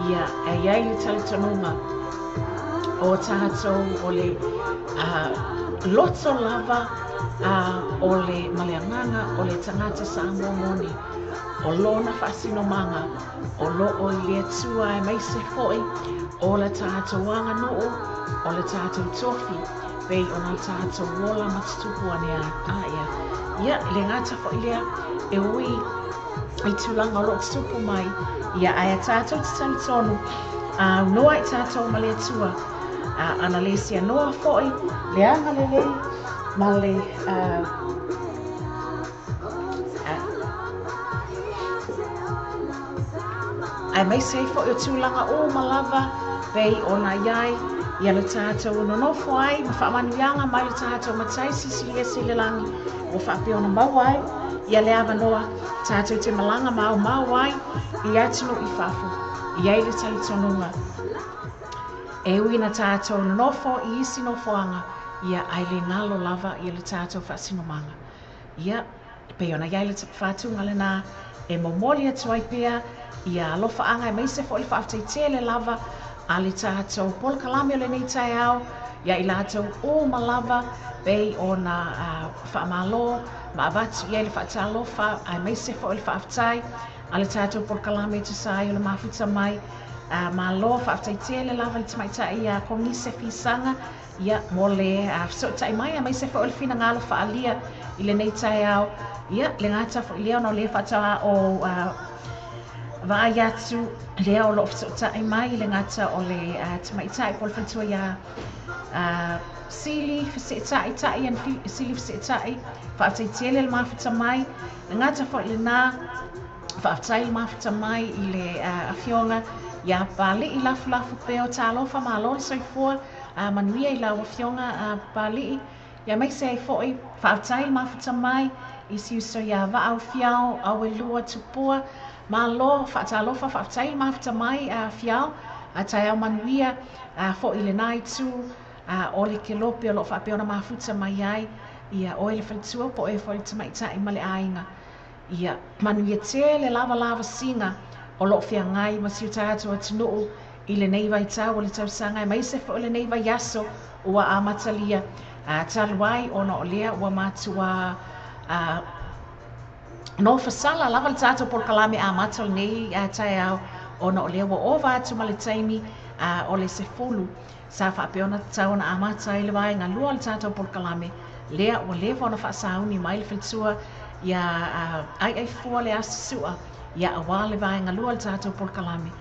Ia, e i ai le talitonuga o tatou o le loto lava o le ma le agaga o le tagata Samoa moni, o lona faasinomaga o loo i le Atua, aemaise foi o le tatou aganuu, o le tatou tofi pei ona tatou ola ma tutupu ane a ia. Ia, le gata foi lea, e ui i tulaga o loo tutupu mai, ia, ae a tatou te talitonu aunoa i tatou ma le Atua, ana le sianoa foi le agalelei ma le aemaise ai foi o tulaga uma lava pei ona i ai ia le tatou nonofo ai ma faamanuiaga mai le tatou Matai Silisili Ese i le lagi, ua faapea ona maua ai ia le avanoa tatou te malaga ma aumau ai i atunuu i fafo. I ai le talitonuga, e ui na tatou nonofo i isi nofoaga, ia, ae le galo lava ia le tatou faasinomaga. Ia, pei ona i ai le faatuga lenā e momoli atu ai pea ia alofaaga aemaise foi le faafetai tele lava a le tatou polokalame o lenei taeao ia i latou uma lava pei ona faamalo ma avatu i ai le faatalofa aemaise foi le faafetai a le tatou polokalame e tusa ai o le mafuta mai. Malo faafetai tele lava le tamaitai ia Konise Fisaga, ia, mo le fesootai mai aemaise foi o le finagalo faaalia i lenei taeao. Ia, le gata foi lea ona o lea faatoa o vaai atu lea o loo fesootai mai le gata o le tamaitai po o le faletua iā Sili Feseetai Tai and Sili Feseetai. Faafetai tele le mafuta mai. Le gata foi lenā, faafetai le mafuta mai i le afioga iā Papalii Lafulafu Peo. Talofa, malo le soifua manuia i lau afioga Papalii. Ia, aemaise ai foi faafetai le mafuta mai i si uso iā Vaau Fiao Auelua Tupua. Malo, faatalofa, faafetai le mafuta mai Fiao. Taeao manuia foi i lenā itu o le kelope o loo faapea ona mafuta mai ai ia oe le faletua po o oe foi le tamaitai ma le aiga. Ia manuia tele lava lavasiga o loo feagai ma si o tatou atunuu i lenei vaitau o le tausaga aemaise foi o lenei vaiaso ua amatalia, talu ai ona o lea ua matuā nofosala lava le tatou polokalame amata o lenei taeao, ona o lea ua ova atu ma le taimi o le 10 sa faapea ona tatau ona amata ai le vaega lua o le tatou polokalame. Lea ua leva ona faasauni mai le faletua ia Aiai Fua le Asi Sua, ia, auā le vaega lua o le tatou polokalame.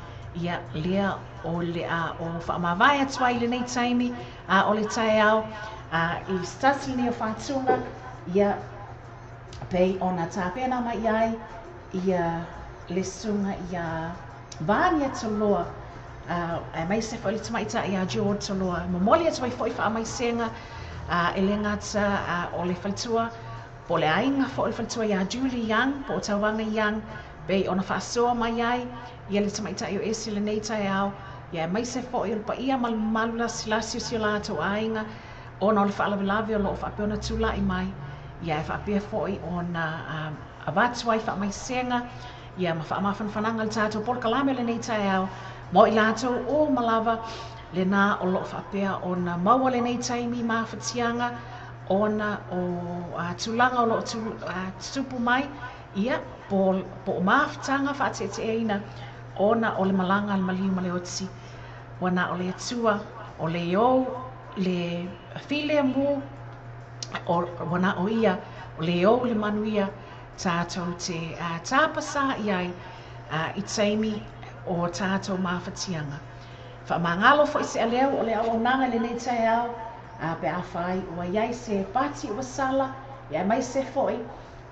Ia, lea o le a ou faamavae atu ai i lenei taimi, a o le taeao, a i se tasi lenei o fatuga, ia, pei ona tapena mai i ai ia le susuga iā Vania Toloa, aemaise foi le tamaitai ia George Toloa. E momoli atu ai foi faamaisega, e le gata o le faletua, po o le aiga foi o le faletua ia Julie Young, po o Tauaga Young, pei ona faasoa mai ai ia le tamaitai o ese lenei taeao, ia aemaise foi o le paia ma le mamalu lasilasi o si o latou aiga, ona o le faalavelave o lo o faapea ona tulai mai, ia e faapea foi ona avatu ai faamaisega, ia ma faamafanafanaga le tatou polokalame o lenei taeao, mo i latou uma lava lena o lo o faapea ona maua lenei taimi mafatiaga, ona o tulaga o lo o tutupu mai, ia, po o mafutaga faateeteeina, ona o le malaga a le maliu ma le oti. Ua na o le Atua, o le ou le filemu, ua na o ia, o le ou le manuia, tātou te tāpasā i ai i taimi o tātou mafatiaga. Faamagalo foi se aleu o le auaunaga i lenei taeao, pe afai ua i ai se pati ua sala, ia aemaise foi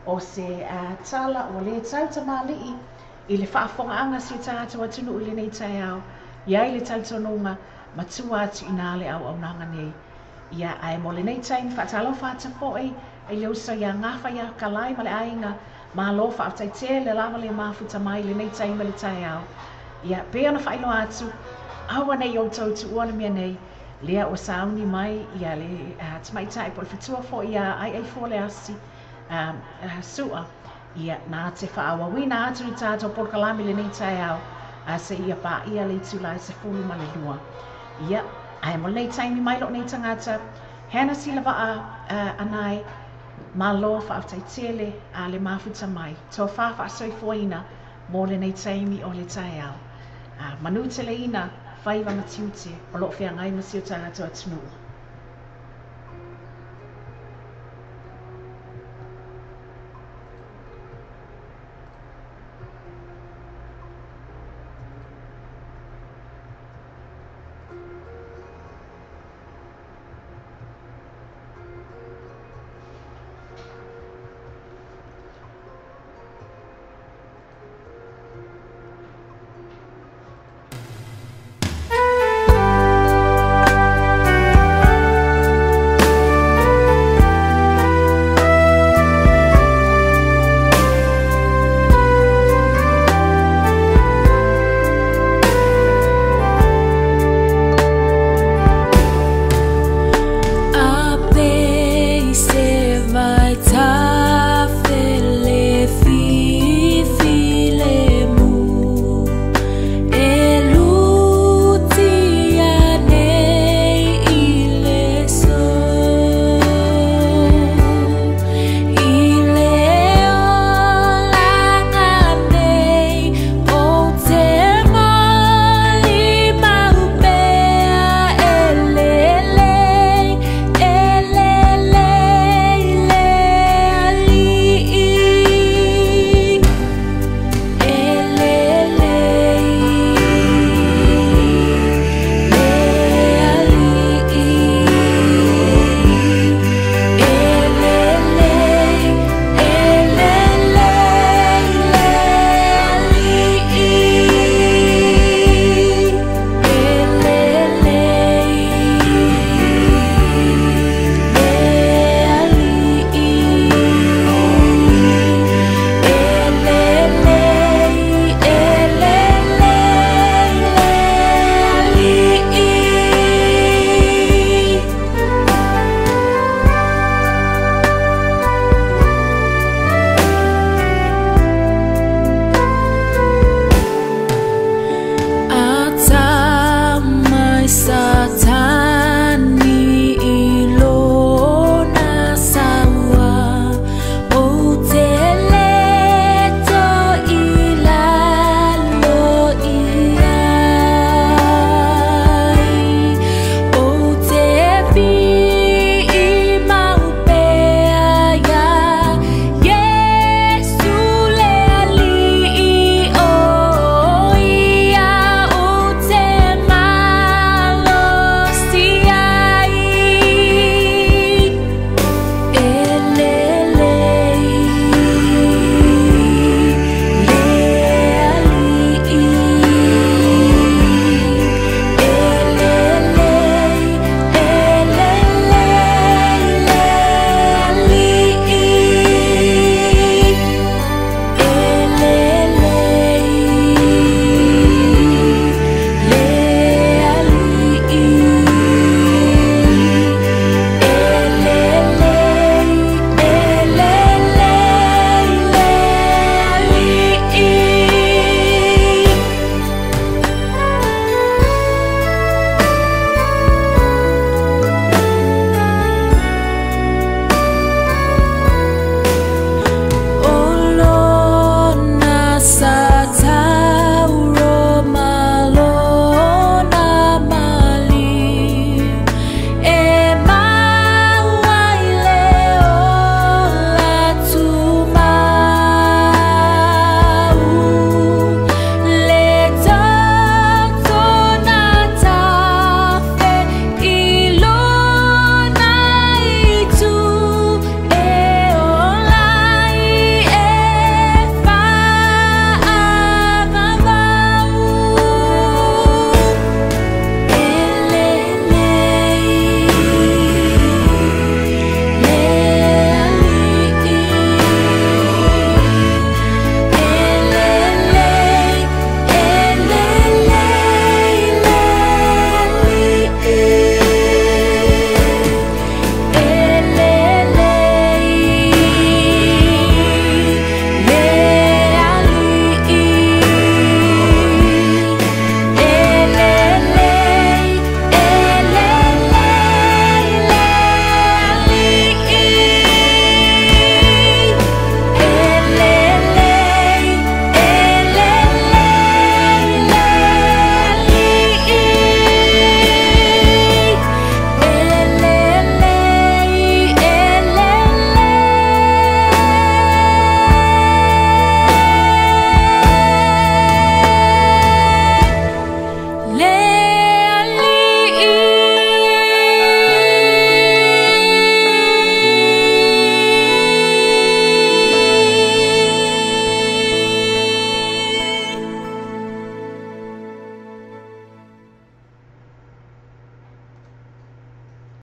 o se tala ua le tau tamalii i le faafofogaaga si o tatou atunuu i lenei taeao, i ai le talitonuga matua atu i nā le auaunaga nei. Ia, ae mo lenei taimi faatalofa atu foi i le uso ia Gafa ia Kalai ma le aiga, malo faafetai tele lava le mafuta mai i lenei taimi o le taeao. Ia, pei ona faailoa atu, aua ne i outou tuua le mea nei, lea ua sauni mai ia le tamaitai po o le fetua foi ia Aiaifualeasi Sua, ia, na te faaauauina atu le tatou polokalame i lenei taeao, seia paia le itula e 12. Ia, ae mo lenei taimi mai lou nei tagata, Hannah Silavaa Anae, malo faafetai tele a le mafuta mai, tofa faasoifuaina mo lenei taimi o le taeao. Manu teleina, faiva ma tiute o loo feagai ma si o tatou atunuu.